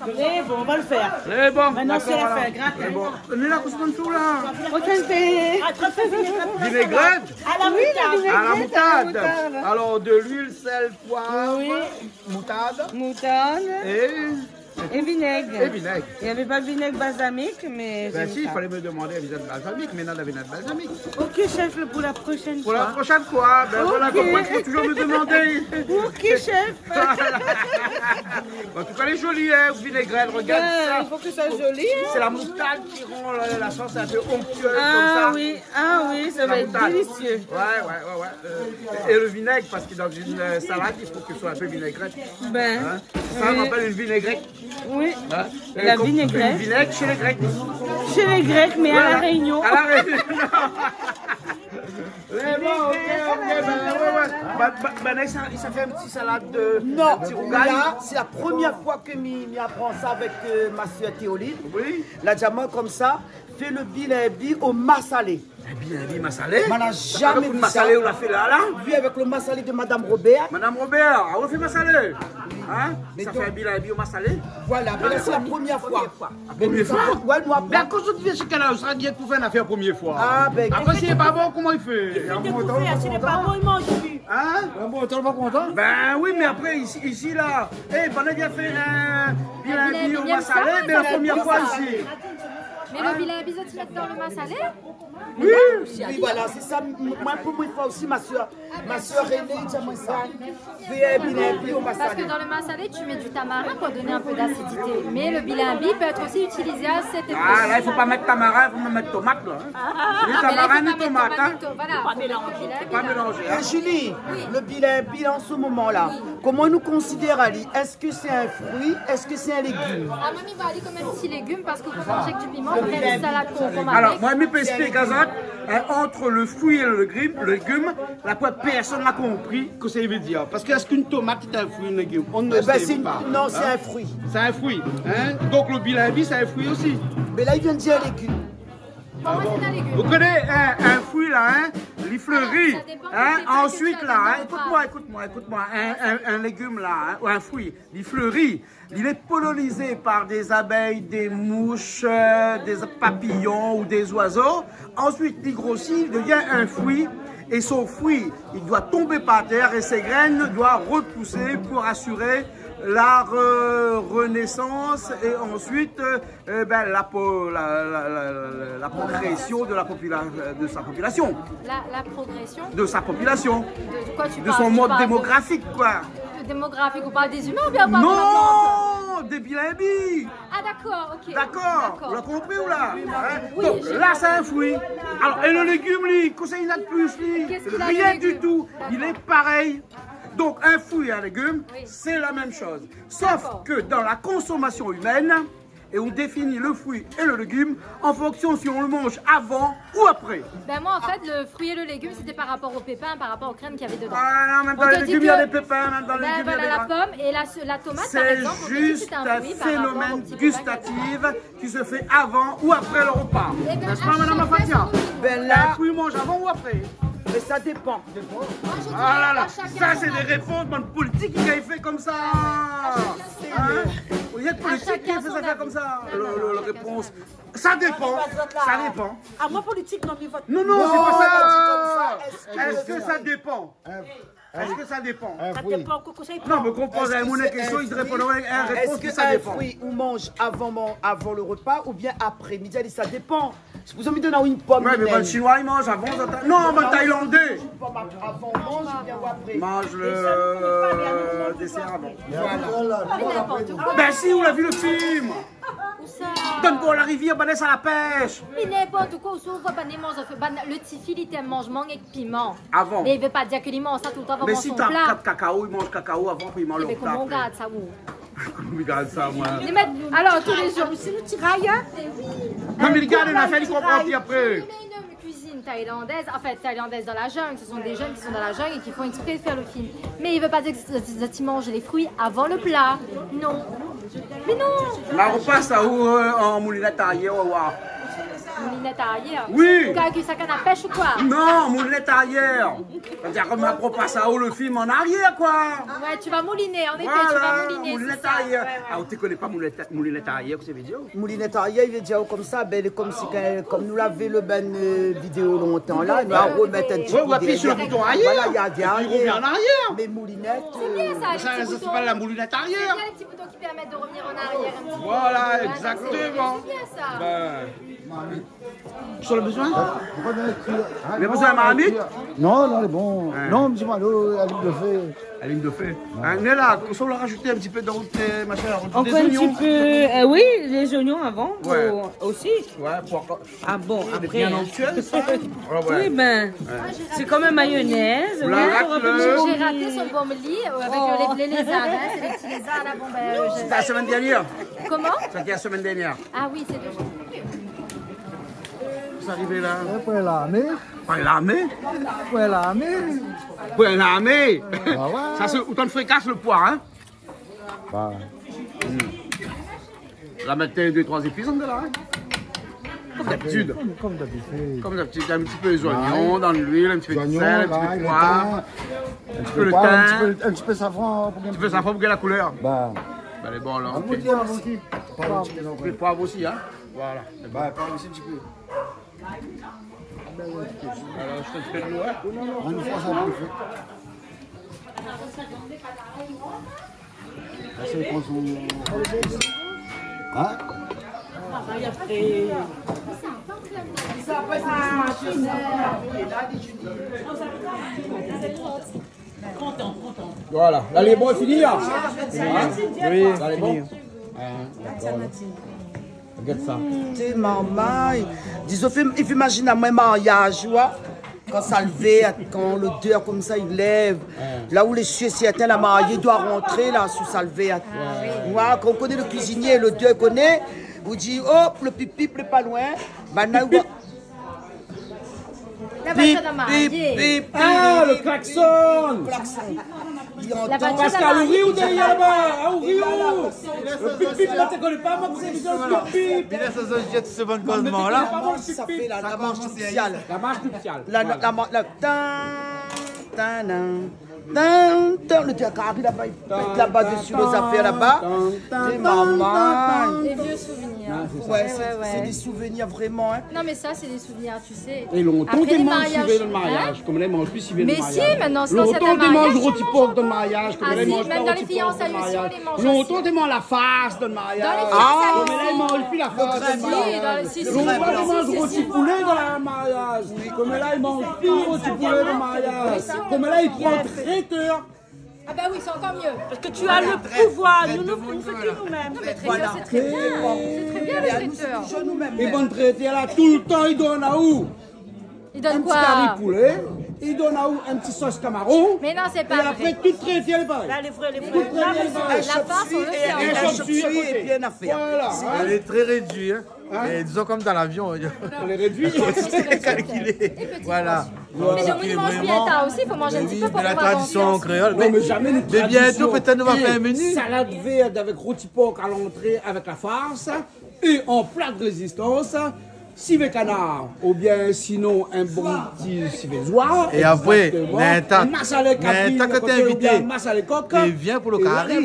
Lé bon, nou va le fèr. Lé bon. Dakor, voilà. Mintnan, sé lafèr, gratin. Lé bon. Nou la koush an dsou, la. Vinégrèt. A la moutard. A la moutard. Alor, de luil, sèl, poiv, moutard. Moutard. É É vinèg. É vinèg. Navé pa de vinèg balzamik, mé... Bin si, i falé mi domann vinèg balzamik, mé non, la vinèg balzamik. OK, chef, pou la proshèn foi. Pou la proshèn foi, bin voilà, konm koi, i fo touzour mi domandé. OK, chef. An tou ka, lé zoli, in, vinégrèt, rogard sa. Bin, i fo ke sa lé zoli, in. Sé la moutard ki rann la, la sos in pé onktuèz, konmsa. Ah oui, ah oui, sa va èt délisié. La moutard. Ouais, ouais, ouais, ouais. Euh, é le vinèg, parské dan in, euh, salad, i fo ke sa soi in pé vinégrèt. Bin, oui. In ? Sa i apèl in vinégrèt. Oui. In ? La vinégrèt. In vinèg shé lé Grèk. Shé lé Grèk, mé a La Rényon. Voilà. A La Rényon. Mé bon, OK, OK, bin, ouais, ouais. Bin, bin, bin, la, sa, sa i fé in ti salad de ti rougay. Non, la, sé la promièr foi ke mi, mi aprann sa avèk, euh, ma sèr Théoline. Oui. La di amoin konmsa, fé le bilinbi o masalé. In bilinbi masalé ? Moin la zamé vi sa. Avèk le masalé ou la fé la, la ? Oui, avèk le masalé de Madame Robert. Madame Robert, ah, ou la fé masalé ? In ? Mé sa donk, fé in bilinbi o masalé ? Voilà, mé la, sé la promièr foi. Promièr foi ? Ouais, nou aprann. Mé akoz ou vien shé Kanal Austral, ou sra gèt pou fé in afèr promièr foi ? Ah, bin, apré, si lé pa bon, koman i fé ? I fé dékouvèr, si lé pa bon, i manz pi. In ? Ah bon, ou lé pa kontan ? Bin oui, mé apré, isi, isi, la, é, banna i vien fé in bilinbi o masalé, mé la promièr foi isi. Mé le bilinbi, zot i mèt dan le masalé ? Oui, oui, voilà, sé sa. M-, moin, pou moin, i fo osi, ma sèr, ma sèr René, di amoin sa. Fé in bilinbi o masalé. Parské dan le masalé, tu mets du tamarin pour donner un peu d'acidité. Mais le bilinbi peut être aussi utilisé à cet effet. Ah, la, i fo pa mèt tamarin, i fo mèt tomat, la, in. Ah, mé la, i fo pa mèt tomat, in. Ni tamarin, ni tomat, ni to-, voilà. Fo pa mélanzé. Fo pa mélanzé, in. É Julie, le bilinbi, an se moman la, koman nou konsidèr ali ? Èske sé in frui ? Èske sé in légim ? Ah, moin, mi voi ali konm in ti légim parské ou pé manzé avèk di piman, ou pé fé in salad konkonm avèk. Alor, moin, mi pé ésplik azot, in, entre le fruit et le légim, le légim, la plipar pèrsone la konpri kosa i vé dir. Parské èske in tomat lé in frui, in légim ? On ne sait pas. Non, sé in frui. Sé in frui, in ? Donk, le bilinbi, sé in frui osi. Mé la, li vien dir légim. Pou moin, sé in légim. Ou koné in, in frui la, in, li fléri, in, ansuit la, in, ékout amoin, ékout amoin, ékout amoin, in, in, in légim la, in, ou in frui, li fléri, li lé polonizé par dé zabèy, dé moush, euh, dé papiyon ou dé zoizo. Ansuit, li grosi, li devien in frui, é son frui, li doi tonbé par tèr é sé grèn doi repousé pou asiré la re-, renésans é ansuit, euh, Eh ben, la po-, la, la, la, la, la progression de la popula-, de sa population. La, la progression ? De sa population. De, de quoi tu parles ? De son mode démographique, quoi. Tu parles de, de démographique, ou parles des humains ou bien ou parles de la plante ? Non, des bilinbis. Ah, d'accord, ok. D'accord. D'accord. Ou la konpri ou la ? Oui, oui, oui. Hein ? Oui, je vois. Donc, la, c'est un fruit. Alors, et le légume, li, kosa li na de plus, li ? Qu'est-ce qu'il a, le légume ? Rien du tout. D'accord. Il est pareil. Donc, un fruit et un légume, oui, c'est la même chose. D'accord. Sauf que dans la consommation humaine, Et on définit le fruit et le légume en fonction si on le mange avant ou après. Ben moi, en fait, le fruit et le légume, c'était par rapport aux pépins, par rapport aux graines qu'il y avait dedans. Ah non, même dans les légumes, il y a des pépins, même dans les légumes, il y a des graines. On te dit que c'est un fruit. Ben voilà, la pomme et la, la tomate, par exemple, on te dit que c'est un fruit par rapport aux petits pépins qu'il y a dedans. C'est juste un phénomène gustatif qui se fait avant ou après le repas. N'est-ce pas, Madame Fatia ? Eh ben, à chaque instant, on nous dit. Ben là, un fruit, on mange avant ou après ? Mais ça dépend. Ah là là, ça c'est des réponses, bann politik i fé konmsa. Hein ? Ou na politik i fé sa konmsa. Le, le, la réponse. Ça dépend. Ça dépend. Ah, moi, politique, non, mais votre... Non, non, c'est pas ça. Est-ce que ça dépend ? Est-ce que ça dépend ? Ça dépend, Coco, ça dépend. Non, mais quand on pose à un monde la question, il te répond, ouais, une réponse, ça dépend. Est-ce que un fruit, on mange avant, avant le repas ou bien après ? Mi di, ça dépend. Sé pou sa mi donn aou in pom. Ouais, mé bann Shinoi i manz avan, zot, non, bann Tailandé. Avan, on mange, bien ou apré. Manz le désèr avan. Voilà. Mé n'importe quoi. Ben si, ou la vi le film. Ousa ? Donn pou la rivièr, bann la pèsh. Mé n'importe quoi, ousa ou voi bann i manz, bann, le tifi li té manz mang èk piman. Avan. Mé i vé pa dir ke li manz sa toultan avan son pla. Mé si ta kat kakao, i manz kakao avan, apré i manz le pla apré. Ében koman ou gard sa, ou ? Koman mi gard sa, moin ? Li mèt, alor, tou lé zour. Sé le tiray, hein ? Non, mé li gard, li la fé, li konpran pi apré. Quand on met une cuisine thaïlandaise, en fait, thaïlandaise dans la jungle, ce sont des jeunes qui sont dans la jungle et qui font exprès de faire le film. Mais il veut pas dire que zot i manz les fruits avant le plat. Non. Mais non. La repas sa ou, euh, an moulinèt arièr, ou va voir. Moulinèt arièr ? Oui. Ou kalkil sa kann a pèsh ou koi ? Non, moulinèt arièr. Sa vé dir ke ma repas sa ou le film an arièr, koi. Ouais, tu vas mouliner, en effet, tu vas mouliner, c'est ça. Voilà, moulinèt arièr. Ouais, ouais. Ah, ou té koné pa moulinèt, moulinèt arièr, kosa i vé dir ? Moulinèt arièr, i vé dir konmsa, ben, lé konmsi, kan, kom nou lavé le bann, euh, vidéo lontan la, nou la remèt in ti kou dèrièr. Ouais, ou apiy sur le bouton arrière, voilà, i revien en arrière. Mé moulinèt, euh, c'est bien ça, les petits boutons. Ça, ça s'appelle la moulinette arrière. C'est bien les petits boutons qui permettent de revenir en arrière un petit peu. Voilà, exactement. C'est bien ça. Ben, Ou na bezoin ? Ou na bezoin marmit ? Non, non, lé bon. Hein. Non, mi di aou, alim do fé. Alim do fé. Ouais. Hein, mé la, konmsa ou la rajout in ti pé dan out, euh, machin, la rajout dé zoignon. Encore un petit peu, euh, oui, les oignons avant, ouais, pour, aussi. Ouais, pou ankor. Ah bon, apré, hein. Bien antié, sa. Ouais, ouais. Oui, ben, c'est comme un mayonnaise, hein, on va venir. J'ai raté son bon lit, euh, avec, euh, les, les lézards, hein, c'est les petits lézards, là, bon, ben, euh, je... C'était la semaine dernière. Comment ? C'était la semaine dernière. Ah oui, c'est deux jours. Sa arivé la. Apré larmé. Apré larmé. Apré larmé. Apré larmé. Ba ouais. Sa sé otan de frékas le poi, hein. Ba. Hmm. La mèt dé, troi zépis andan la, hein. Comme d'habitude. Comme, comme d'habitude. Comme d'habitude, in ti pé zoignon dan luil, in ti pé de sèl, in ti pé de poiv, in ti pé le tin, in ti pé, in ti pé safran pou gingn la koulèr. Ba. Ba, lé bon, la, ok. Poiv osi, hein. Voilà. Ba, poiv osi in ti pé. Alor, mi fé in ti pé dolo, hein. Non, non, non, non, non. Hein ? Voilà. La lé bon, fini la ? Hein ? Oui, la lé bon ? Fini. Hein, d'accord. Regard sa. Té marmay. Dizon, fé, i fé imazine amoin mariaz, ou voi. Kan sa lèv, kan lodèr konmsa i lèv. Hein. La ou lé sié sèrtin, la marié i doi rantré la, sou sa lèv. Ah oui. Ou voi, kan ou koné le kuizinié, lodèr i koné, ou di, oh, le pip-pip lé pa loin. Banna ou voi. Pip, pip, pip, pip. Ah, le klaxon. Klaxon. Li antann. Pascal, ou ri ou dèrièr laba ? Ah, ou ri ou ? Le pip-pip la, ou koné pa, moin, sé le pip-pip. Mé la, sa, sa, sa, sé bon. Non, mé koman la ? Sa fé la, la marsh nuptial. La marsh nuptial. La, la, voilà. La ma-, la, tin, tin, tin. Tin, tin, le gars i ariv laba, i pèt laba, dési le zafèr laba. Tin, tin, tin, tin. Sé marmay. Des vieux souvenirs. Ouais, sé, ouais, sé dé souvenir vréman, hein. Non, mais ça, c'est des souvenirs, tu sais. É lontan té manz sivé dan mariaz, koméla i manz pi sivé dan mariaz. Après les mariages, hein ? Mais si, maintenant, c'est dans certains mariages, on mange encore. Lontan té manz roti pork dan mariaz, koméla i manz pa roti pork dan mariaz. Ah si, même dans les fiançailles aussi, on les mange aussi. Lontan té manz la fars dan mariaz. Dans les fiançailles aussi. Koméla i manz pi la fars dan mariaz. Ah, le grain blanc. Si, dans le, si, si, si, si. Lontan té manz roti poulé dan mariaz. Koméla i manz pi roti poulé dan mariaz. Koméla i pran trétèr. Ah bah oui, c'est encore mieux. Parce que tu as le pouvoir. Nous, nous, nous, c'est nous-mêmes. Non, mais traiteur, c'est très bien. Voilà. C'est très bien, le traiteur. É bann trétèr la, toultan i donn aou in ti kari poulé, i donn aou in ti sos kamaron. Mé non, sé pa vré. É apré, tout tréti lé parèy. La, lé vré, lé vré. Tout tréti lé parèy. La fars, on le fait. In shop suey é pi in afèr. Voilà, hein. Lé tré rédui, hein. Hein ? É dizon konm dan lavion, lé rédui. Sé kalkilé. Voilà. Mé domoun i manz bien tar osi, i fo manz in ti pé pou pouvoir dormir. Mé oui, mé la tradision kréol. Non, mé zamé nou tradision. Mé bientô, pétèt, nou va fé in meni. Salad vèr avèk roti por a lantré avèk la fars. É an pla de rézistans, sivé kanar, oubien sinon in bon ti sivé zoi. É apré, exactement, in masalé kabri, in koté, oubien in masalé kok. Exactement. Mé in ta ke té invité, té vien pou lo kari,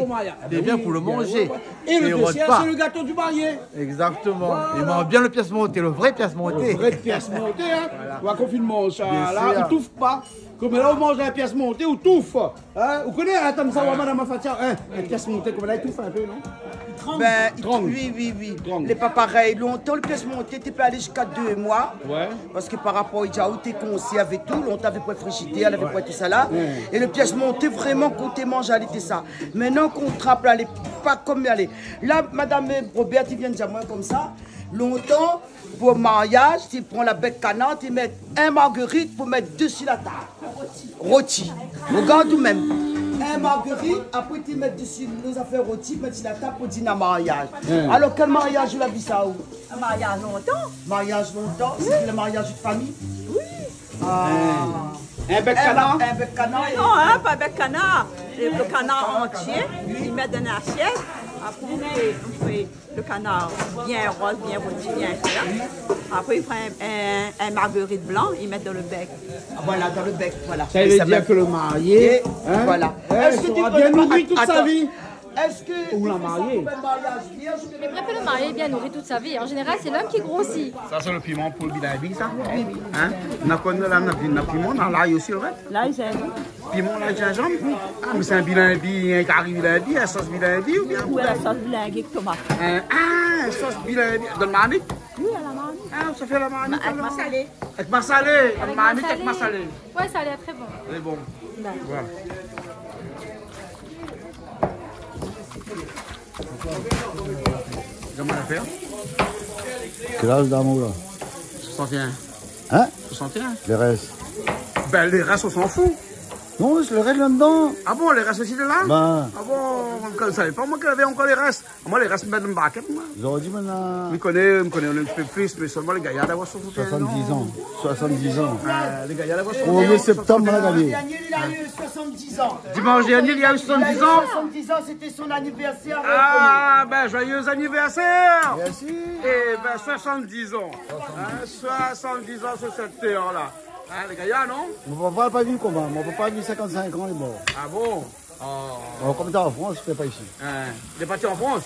té vien pou lo manzé. É lo désèr, sé lo gato di marié. Exactement. Voilà. I manz bien lo pièss monté, lo vré pièss monté. Lo vré pièss monté, hein. Voilà. Ou la konfinman, sa, la, ou touf pa. Bien sûr. Konm la, ou manz in pièss monté, ou touf. Hein ? Ou koné, atann, sa, madam Fatia, hein, in pièss monté, konm la, i touf in pé, non ? Li trang. Bin, li trang. Oui, oui, oui. Li trang. Lé pa parèy. Lontan, lo pièss monté té pé alé ziska dé moi. Ouais. Parske par rapor, i di aou té konsèrv é tou, lontan, lavé poin frizidèr, lavé poin tout sa la. Ouais. É lo pièss monté, vréman, koté manzé, li té sa. Mintnan, kan ou trap la, lé pa konm li alé. La, madam Robert, i vien di amoin konmsa, lontan, pou mariaz, té pran la bèk kanar, té mèt in marguerit pou mèt dési la tab. Roti. Rogard ou mèm. In marguerit, apré té mèt dési lo zafèr roti, mèt si la tab pou di na mariaz. Hmm. Alor, kèl mariaz ou la vi sa, ou ? In mariaz lontan. Mariaz lontan, sété lo mariaz de famiy ? Oui. Ah. In bèk kanar ? In bèk kanar. Non, hein, pa bèk kanar. Lo, lo kanar antié, i mèt dan in asièt. Apré, i fé, i fé Lo kanar bien roz, bien roti, bien sa. Apré, i pran in, in, in marguerit blan, i mèt dan lo bèk. Ah, voilà, dan lo bèk, voilà. Sa i vé dir ke lo marié, hein, voilà. Èske ou sra bien nouri tout sa vi ? Ou la marié ? Mé bref, lo marié lé bien nouri tout sa vi. An zénéral, sé l'om ki grosi. Sa sé lo piman pou lo bilinbi, sa ? Oui, oui. Hein ? Na koi la, na, na piman, na lay osi, an fèt. Lay, sé Piman, lay, zinzanm. Ah, mé sé in bilinbi, in kari bilinbi, in sos bilinbi oubien ? Ou in sos bilinbi èk tomat. In, ah, in sos bilinbi. Dan marmit ? Oui, a la marmit. Ah, sa i fé a la marmit, alor. Èk masalé. Èk masalé. Dan marmit èk masalé. Ouais, sa a lèr tré bon. Tré bon. Voilà. Koman la fé ? Kèl az, dam, ou la ? Soisant-é-in. Hein ? Soisant-é-in. Lo rès ? Bin, lo rès, on s'en fout. Non, sé lo rès la dedan. Ah bon, lo rès osi lé la ? Bin. Ah bon, mi savé pa, moin, ke lavé ankor lo rès. Moin, lo rès, mi mèt dan bakèt, moin. Zordi, moin la... Mi koné, mi koné, ou lé in ti pé plis, mé sèlman lé gayar d'avoir soisant-é-in an. Soisant-diz an. Soisant-diz an. Ah, lé gayar d'avoir soisant-é-in an. Premié sèptanm, moin la gagné. Dernié, li la u soisant-diz an. Dimansh dernié, li la u soisant-diz an. Li la u soisant-diz an, sété son anivèrsèr. Ah, bin, joyeux anniversaire ! Mèrsi. Eh bin, soisant-diz an. Hein, soisant-diz an su sèt tèr la. Hein, lé gayar, non ? Mon papa la pa viv konm moin. Mon papa la viv sinkant-sink an, lé mor. Ah bon ? Oh. Alor, konm li té an Frans, li fé pa isi. Hein, li lé parti an Frans ?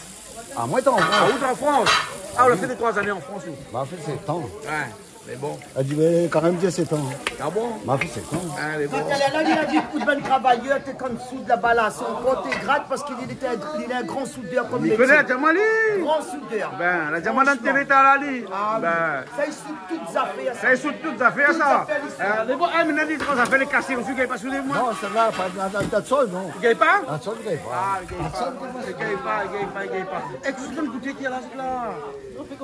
Ah, moin té an Frans. Ah, ou té an Frans ? Ah, ou la fé dé troi zané an Frans, ou ? Ma fé sèt an. Ouais. Mé bon. La di, mé kan mèm, dé-sèt an. Ah bon ? Ma fé sèt an. Ah, mé bon. Talèr la, li la di, pou bann travayèr, té kan soud laba la, son kor té grat parske li lété, li lé in gran soudèr konm métié. Li koné, la di amoin, li. Gran soudèr. Bin, la di amoin dan télé talèr la, li. Ah oui. Bin. Sa i soud tout zafèr, sa. Sa i soud tout zafèr, sa. Tout zafèr, li soud. Euh, mé bon, ah, mé la di, troi zafèr lé kasé, ou gingn pa soudé, moin. Non, sèt-la, pa, la, la, la, sèt-la, non. Ou gingn pa ? La sèt-la, ou gingn pa. Ah, ou gingn pa. Ou gingn pa, ou gingn pa, ou gingn pa. Èk ou gingn gout, ki la, sèt-la ? Hein ? Tu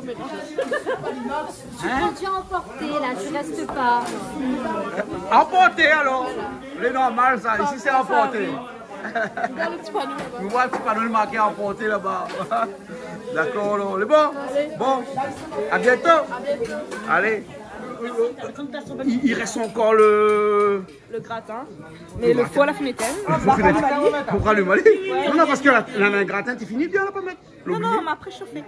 conduis à emporter, là, tu restes pas. Emporté, alor. Lé normal, sa. Isi, sé emporté. Regarde le petit panneau là-bas. Nou voi in ti pano marké emporté laba. Dakor, alor. Lé bon ? Alé. Bon. A bientôt. A bientôt. Alé. I, i rès ankor lo... Lo gratin. Mé lo fo, la fine étinn. Lo fo la fine étinn. Pou ralim ali ? Ouais. Non, non, parske la, la, lo gratin, té fini bien, la pa mèt. Non, non, ma préshofé.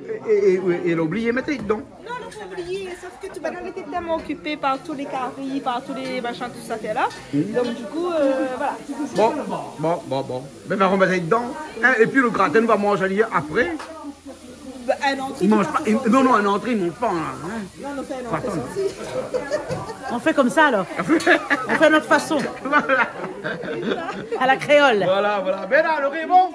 É, é, é, é la oublié mèt dedan. Non, la pa oublié, sof ke tout banna lété tèlman okipé par tout lé kari, par tout lé mashin, tout sa, té la. Donk, du kou, euh, voilà. Bon, bon, bon, bon. Bin, va remèt dedan. Hein, épi lo gratin, nou va manz ali apré. Bin, in antré, i manz pa, non, non, in antré, i manz pa, hein. Non, non, sé in antré sorti. On fait comme ça, alors. On fait à notre façon. Voilà. À la créole. Voilà, voilà. Bin la, lo ri lé bon.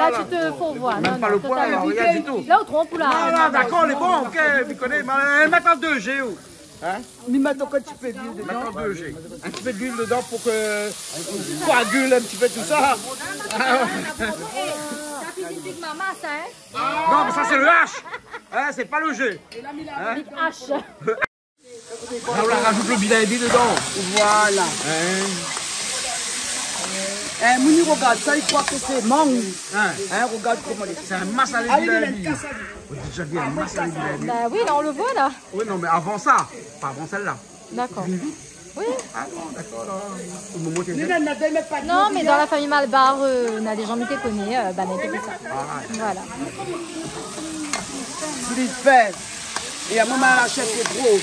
là, tu te fourvoies. Même pas le poêle, alors, rien du tout. Là, ou tronp ou la. Non, non, d'accord, lé bon, OK, mi koné, mé, euh, mèt an dé G, ou. Hein ? Mi mèt ankor in ti pé d'luil dedan. Mèt an dé G. In ti pé d'luil dedan pou ke i koagil in ti pé tout sa. Sa fé in big mama, sa, hein ? Non, mé sa, sé le H. Hein, sé pa le G. Hein ? Big H. La, ou la rajout le bilinbi dedan. Voilà. Hein ? Eh, moun i rogard sa, i kroi ke sé mang. Hein ? Hein, rogard koman lé. Sé in masalé bilinbi. Ah, li lé la, li kas ali. Ou la déza vi in masalé bilinbi ? Bah oui, là, on le voit, là. Oui, non, mé avan sa, pa avan sèl-la. D'accord. Oui. Ah non, d'accord, alors, au moment où... Non, mais dans la famille Malbar, euh, na dé jan mi té koné, euh, bah, na té fé sa. Ah. Voilà. Li fé. É amoin, ma ashèt gro.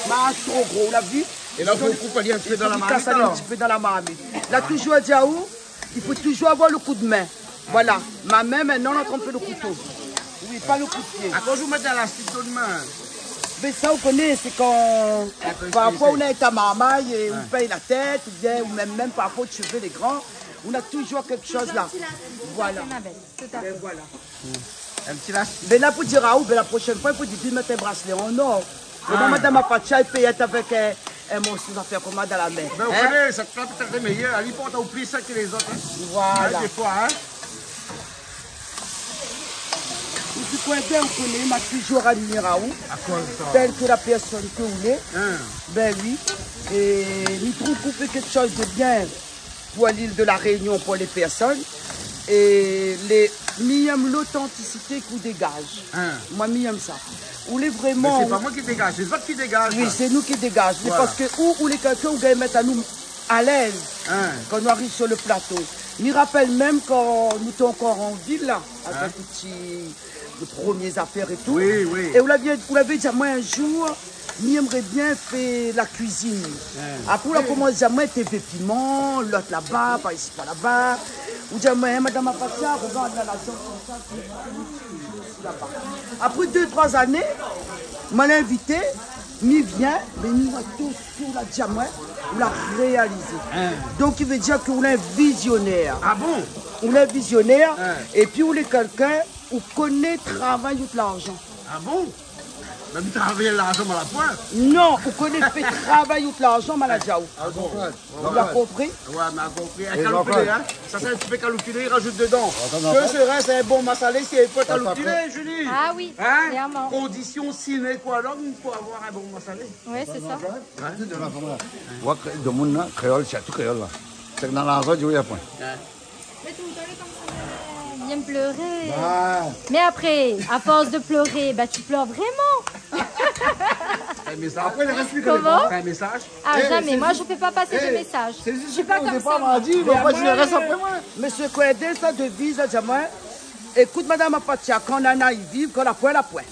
Ma ashèt tro gro, ou la vi ? É la, ou koup ali in ti pé dan la marmit, alor ? In ti pé dan la marmit. La toujour di aou, il faut toujours avoir le coup de main. Voilà. Ma min, mintnan, lé antrin fé le kouto. Oui, pa le kou d'pié. Akoz ou mèt dan la sik out min ? Mé sa, ou koné, sé kan, parfoi, ou na in ta marmay é ou pèy la tèt, oubien, ou mèm, mèm parfoi, out shové lé gran, ou na toujour kékshoz la. Voilà. Tout à fait. Ben voilà. In ti las. Mé la, pou dir aou, ben, la proshèn foi, i fo di, di mèt in braslé an or. Koman madam Apatia i pé èt avèk, euh, in morso zafèr koman dan la min, hein ? Ben, ou koné, sèt-la pétèt lé méyèr, li port aou pli sa ke lézot, hein. Voilà. Hein, défoi, hein. Ou di koi, ben, ou koné, ma toujour admir aou, tèl ke la pèrsone ke ou lé. Hein. Ben oui. É mi trouv ou fé kékshoz de bien pou l'île de la Réunion, pou lé pèrsone. É lé, mi yèm lotantisité k'ou dégaz. Hein. Moin, mi yèm sa. Ou lé vréman... Mé sé pa moin ki dégaz, sé zot ki dégaz, sa. Oui, sé nou ki dégaz. Voilà. Parske ou, ou lé kèlkin, ou gingn mèt anou alèz kan nou ariv sur le plato. Mi rapèl mèm kan nou té ankor an vil, la, avèk le ti, le promié zafèr é tou. Oui, oui. É ou lavé, ou lavé di amoin in zour, mi èmré bien fé la kuizine. Apré, ou la komans di amoin, té vé piman, lot laba, par isi, par laba. Ou di amoin, hein, madam Apatia, rogard la, la viann konmsa, laba. Apré dé, troi zané, ma la invité, mi vien, mé mi voi tout, tout la di amoin, ou la réalizé. Hein. Donk, i vé dir ke ou lé in vizionèr. Ah bon ? Ou lé in vizionèr, épi ou lé kèlkin, ou koné travay out larzan. Ah bon ? Mèm travay larzan, ma la poin. Non, ou koné fé travay out larzan, ma la di aou. Ah bon ? Ou la konpri ? Ouais, ma la konpri. É kalfilé, hein. Sa, sé in ti pé kalfilé, i razout dedan. Ke sera in bon masalé, si i fo kalfilé, Julie ? Ah oui, klèrman. Kondision sine qua non pou avoir in bon masalé. Ouais, sé sa. Hein ? Ou voi, domoun la, kréol, sirtou kréol la. Sé ke dan larzan, di oui, la poin. Ouais. Mé toultan lé konmsa, i vien pléré. Mé apré, a fors de pléré, ba, tu plèr vréman. Apré, le reste, li koné pa. Koman ? Fé in mésaz. Ah, zamé. Moi, je fais pas passer de message. Je suis pas comme ça, moi. Mé sé zis ke o dépar, ma la di, va pa dir le reste apré moin. Mésyé Coindin, sa deviz la, di amoin, ékout, madam Apatia, kan nana i viv, kan la poin, la poin.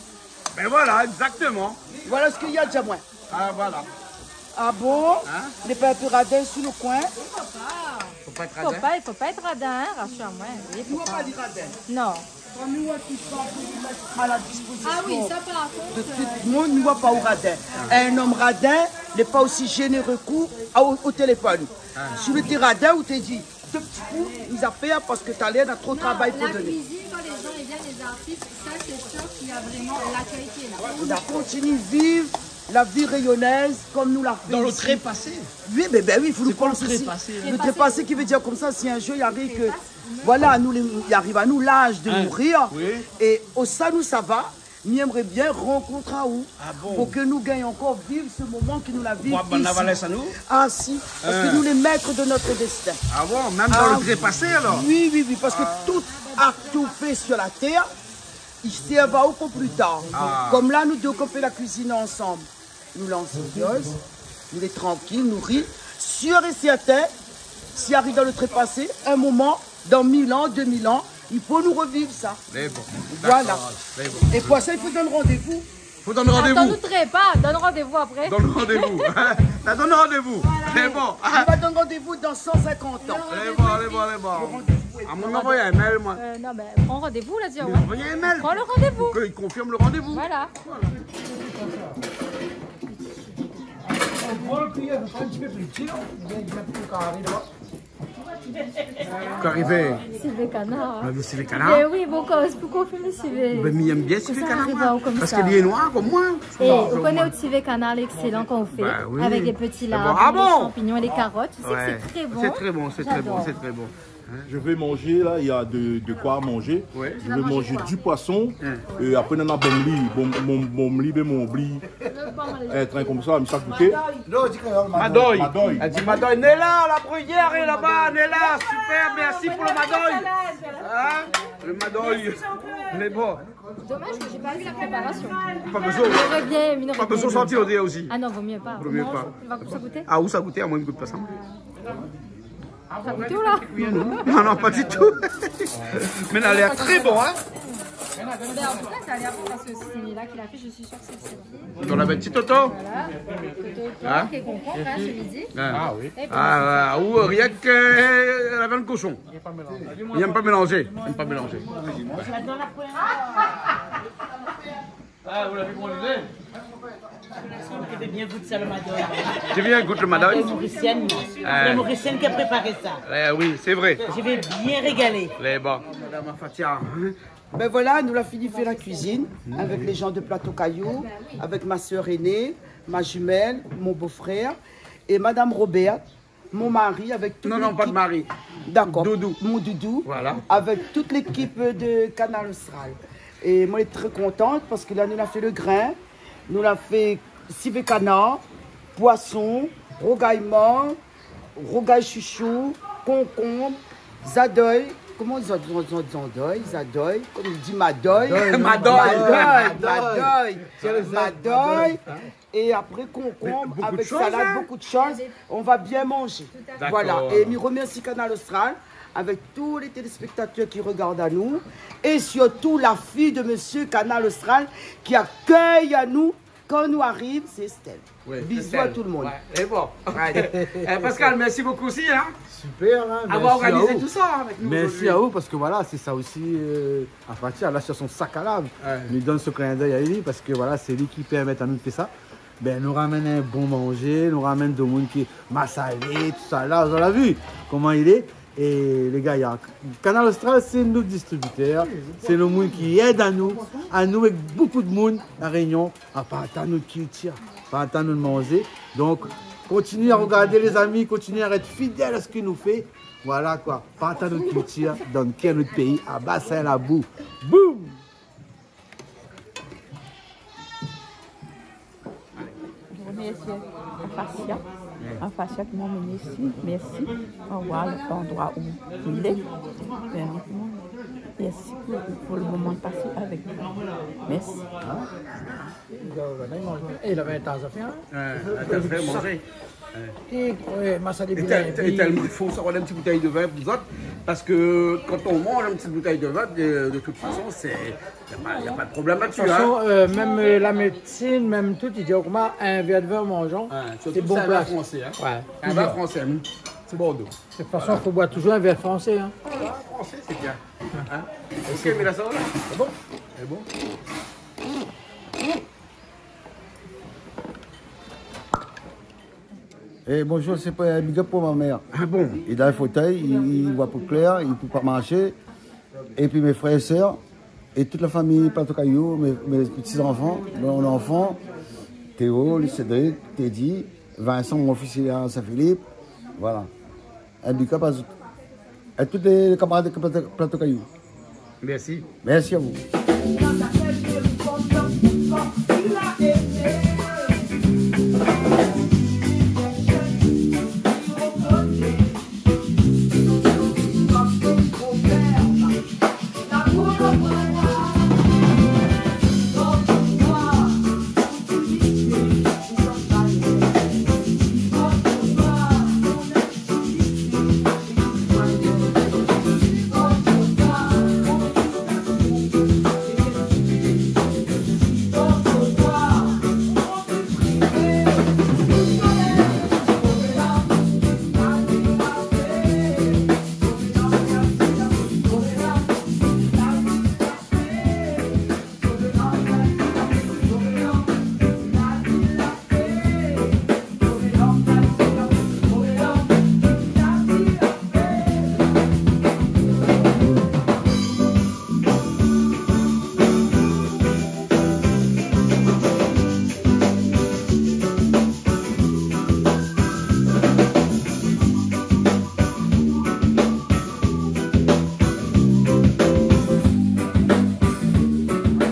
Ben voilà, exactement. Voilà sak li la di amoin. Ah, voilà. Ah bon ? Hein ? Lé pa in pé radin sou le koin ? Fo pa èt radin. Fo pa, fo pa èt radin, hein, rasir amoin. Oui, fo pa. Nou va pa dir radin. Non. Kan nou, tout sa, pou nou mèt à la disposition de tout moun, nou va pa ou radin. Ah oui, sa, par contre, euh, in nonm radin lé pa osi zénéré k'ou o, o téléfone. Ah. Si ou lété radin, ou té di, dé ti kou, mi sa fé, parske talèr, na tro travay pou doné. Non, la cuisine, quand les gens, ils viennent, les artistes, ça, c'est sûr qu'il y a vraiment l'accueil qui est là. Nou kontinié viv la vi rényonèz konm nou la fé isi. Dan le trépasé. Oui, ben, ben oui, fo nou pans osi. Sé koi le trépasé, hein ? Le trépasé ki vé dir konmsa, si in zour i ariv ke, voilà, nou lé, i ariv anou laz de mourir, é osa nou sava, mi èmré bien rankont aou, pou ke nou gingn ankor viv se moman ke nou la viv isi. Hein ? Ou va bann la valèr anou ? Ah si, parske nou lé mèt de nout destin. Ah bon ? Mèm dan le trépasé, alor ? Oui, oui, oui, parske tout akt ou fé sur la tèr, i sèrv aou pou pli tar. Ah. Konm la, nou dé, kan nou fé la kuizine ansanm, nou lans in toz, nou lé trankil, nou ri. Sir é sèrtin, si ariv dan le trépasé, in moman, dan mil an, dé mil an, i fo nou reviv sa. Mé bon. Voilà. Dakor, mé bon. É pou sa, i fo donn randévou. Fo donn randévou. Atann, nou trépas, donn randévou apré. Donn randévou. La donn randévou. Voilà. Mé bon. Nou va donn randévou dan san sinkant an. Lé bon, lé bon, lé bon. Le randévou lé pran. Ah, moin, mi anvoy in mail, moin. Euh, non, ben, pran randévou, la di, ouais. Mi anvoy in mail. Pran le randévou. Pou ke li konfirm le randévou. Voilà. Voilà. On prend le cuillère, on prend un petit peu plus dur, on vient de mettre le carré là. K'arivé ? Sivé kanar. Ou la vi sivé kanar ? Ben oui, bon, koz, poukoi ou fé le sivé ? Ben, mi èm bien sivé kanar, moin. Kosa i ariv aou konmsa ? Parske li lé noir konm moin. Eh, ou koné le sivé kanar, lé excellent kan ou fé, avec les petits lard, les champignons et les carottes. Tu sais que c'est très bon. Sé tré bon, sé tré bon, sé tré bon. J'adore. Hein ? Je vais manger, là, il y a de, de quoi manger. Ouais. Tu vas manger quoi ? Je vais manger du poisson. Hein. Et après, nana bonbli, bon, bon, bonbli, ben, mon bli. Un truc comme ça, mi sa gouté. Non, di kréol, madoy. Madoy. Madoy. La di madoy. Néla, la bruyère est là-bas, Néla, super, merci pour le madoy. Hein ? Le madoy. Merci, Jean-Claude. Mé bon. Dommage que j'ai pas vu la préparation. Pa bezoin. J'aurais bien aimé une réponse. Pa bezoin sortir, on dit aussi. Ah non, vaut mieux pas. Vaut mieux pas. Non, tu vas goûter ? Ah, ou sa gouté, amoin, mi gout pa sa. Sa gout la ? Non, non, pa ditou. Mé la lèr tré bon, hein ? Ben, en tout cas, ça a l'air bon parce que c'est là qu'il a fait, je suis sûre que c'est bon. On avait un petit Toto. Voilà. Toto, hein ? Qui est concombre, hein, ce midi. Ah oui. Ah, ou rienk, euh, la viann koshon. Mi èm pa mélanzé. Mi èm pa mélanzé. Mi èm pa mélanzé. Ah, ou la vi koman li lé ? Je vais bien goûter ça, le madoy. Tu viens goûter le madoy ? Madoy mauricienne, moi. Ah. C'est la Mauricienne qui a préparé ça. Eh oui, c'est vrai. Je vais bien régaler. Lé bon. Madame Apatia. Ben voilà, nou la fini fé la kuizine avec les gens de Plateau Caillou, avec ma sœur aînée, ma jumelle, mon beau-frère et Madame Robert. Mon mari, avec toute l'équipe. Non, non, pa de mari. D'accord. Doudou. Mon doudou. Voilà. Avec toute l'équipe de Kanal Austral. É moin lé tré kontan parske la, nou la fé le grin, nou la fé sivé kanar, poisson, rougay mor, rougay shoushou, konkonb, zadoy. Koman i di, zadoy, zadoy, zadoy, koman i di, madoy. Madoy. Madoy. Madoy. Madoy. Hein ? Et après, concombre, avec salade, beaucoup de choses. Mé bokou de shoz, hein. On va bien manger. Tout à fait. Voilà. D'accord. Et mi remercie Kanal Austral, avec tous les téléspectateurs qui regardent à nous, et surtout la fille de Monsieur Kanal Austral qui accueille à nous quand nous arrive, c'est Estelle. Ouais, Estelle. Bisous à tout le monde. Ouais, et bon. Ouais. Eh, Pascal, merci beaucoup aussi, hein. Super, hein, merci à vous. Avoir organisé tout ça avec nous aujourd'hui. Merci à vous, parce que voilà, c'est ça aussi, euh, Apatia, la, sur son sac à lave. Ouais. Nou donn se clin d'œil à lui, parce que voilà, c'est lui qui permet à nous de faire ça. Ben, nou ramèn in bon manzé, nou ramèn domoun ki masalé, tout sa la, zot la vi koman i lé. é lé gayar. Kanal Austral, sé nout distribitèr, sé lo moun ki èd anou, anou èk bonpé d'moun La Rényon, a partaj nout kiltir, partaj nout manzé. Donk, kontinié a rogardé, lézami, kontinié a èt fidèl a sak nou fé. Voilà koi, partaj nout kiltir, donn kèr nout péi, a ba sa labou. Boum ! Je remercie Afasia. Afasia ki m'a amené ici. Merci. On voit l'endroit où il est. Merci pour, pour le moment passé avec vous. Merci. É, la vin taz a fé, in ? Oué, la taz a fé manzé. Oué. É, oué, ma sa dé boutèy, é tèl-, é épi tèlman fo, sa, ou néna in ti boutèy de vin pou zot, parske kan ou manz in ti boutèy de vin, de, de tout fason, sé, na pa, na pa de problèm la-dsi, in. De tout fason, eu, mèm, eu, la médsin, mèm tout, i di, koman, in vèr de vin an manzan, sé bon pou la... Oué, sirtou si sé in vin fransé, in. Oué, in vin fransé, in. Sé Bordeaux. De tout fason, fo boir touzour in vèr fransé, in. Voilà, fransé, sé bien. In ? Oké, mé la, sa va la ? Sé bon ? Sé bon. É bonzour, sé pou, eu, big up pou ma mèr. A bon ? Li dan fotèy, li, li voi pli klèr, li pé pa marshé. Épi mé frèr é sèr, é tout la famiy Plato Kayou, mé, mé ti zanfan, mon zanfan, Théo, Cédric, Teddy, Vincent, mon fis, li lé a Saint-Philippe. Voilà. In big up a zot. É tout lé kamarad de Plato, Plato Kayou. Mèrsi. Mèrsi a zot.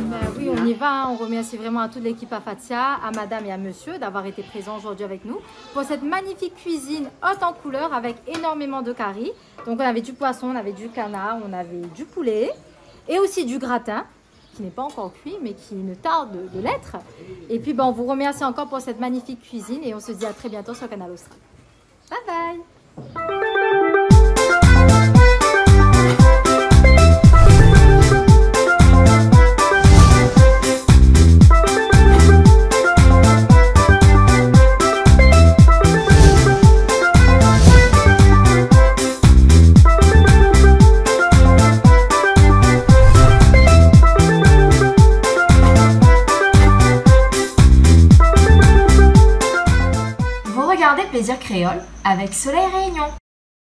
Ben oui, on y va, hein. On remercie vraiment à toute l'équipe Afasia, à madame et à monsieur d'avoir été présents aujourd'hui avec nous pour cette magnifique cuisine haute en couleur avec énormément de caries. Donc on avait du poisson, on avait du canard, on avait du poulet et aussi du gratin qui n'est pas encore cuit mais qui ne tarde de l'être. Et puis ben, on vous remercie encore pour cette magnifique cuisine et on se dit à très bientôt sur Kanal Austral. Bye bye. Vous regardez Plaisir Créole avec Soleil Réunion.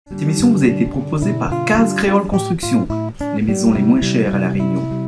Cette émission vous a été proposée par Case Créole Construction, les maisons les moins chères à La Réunion.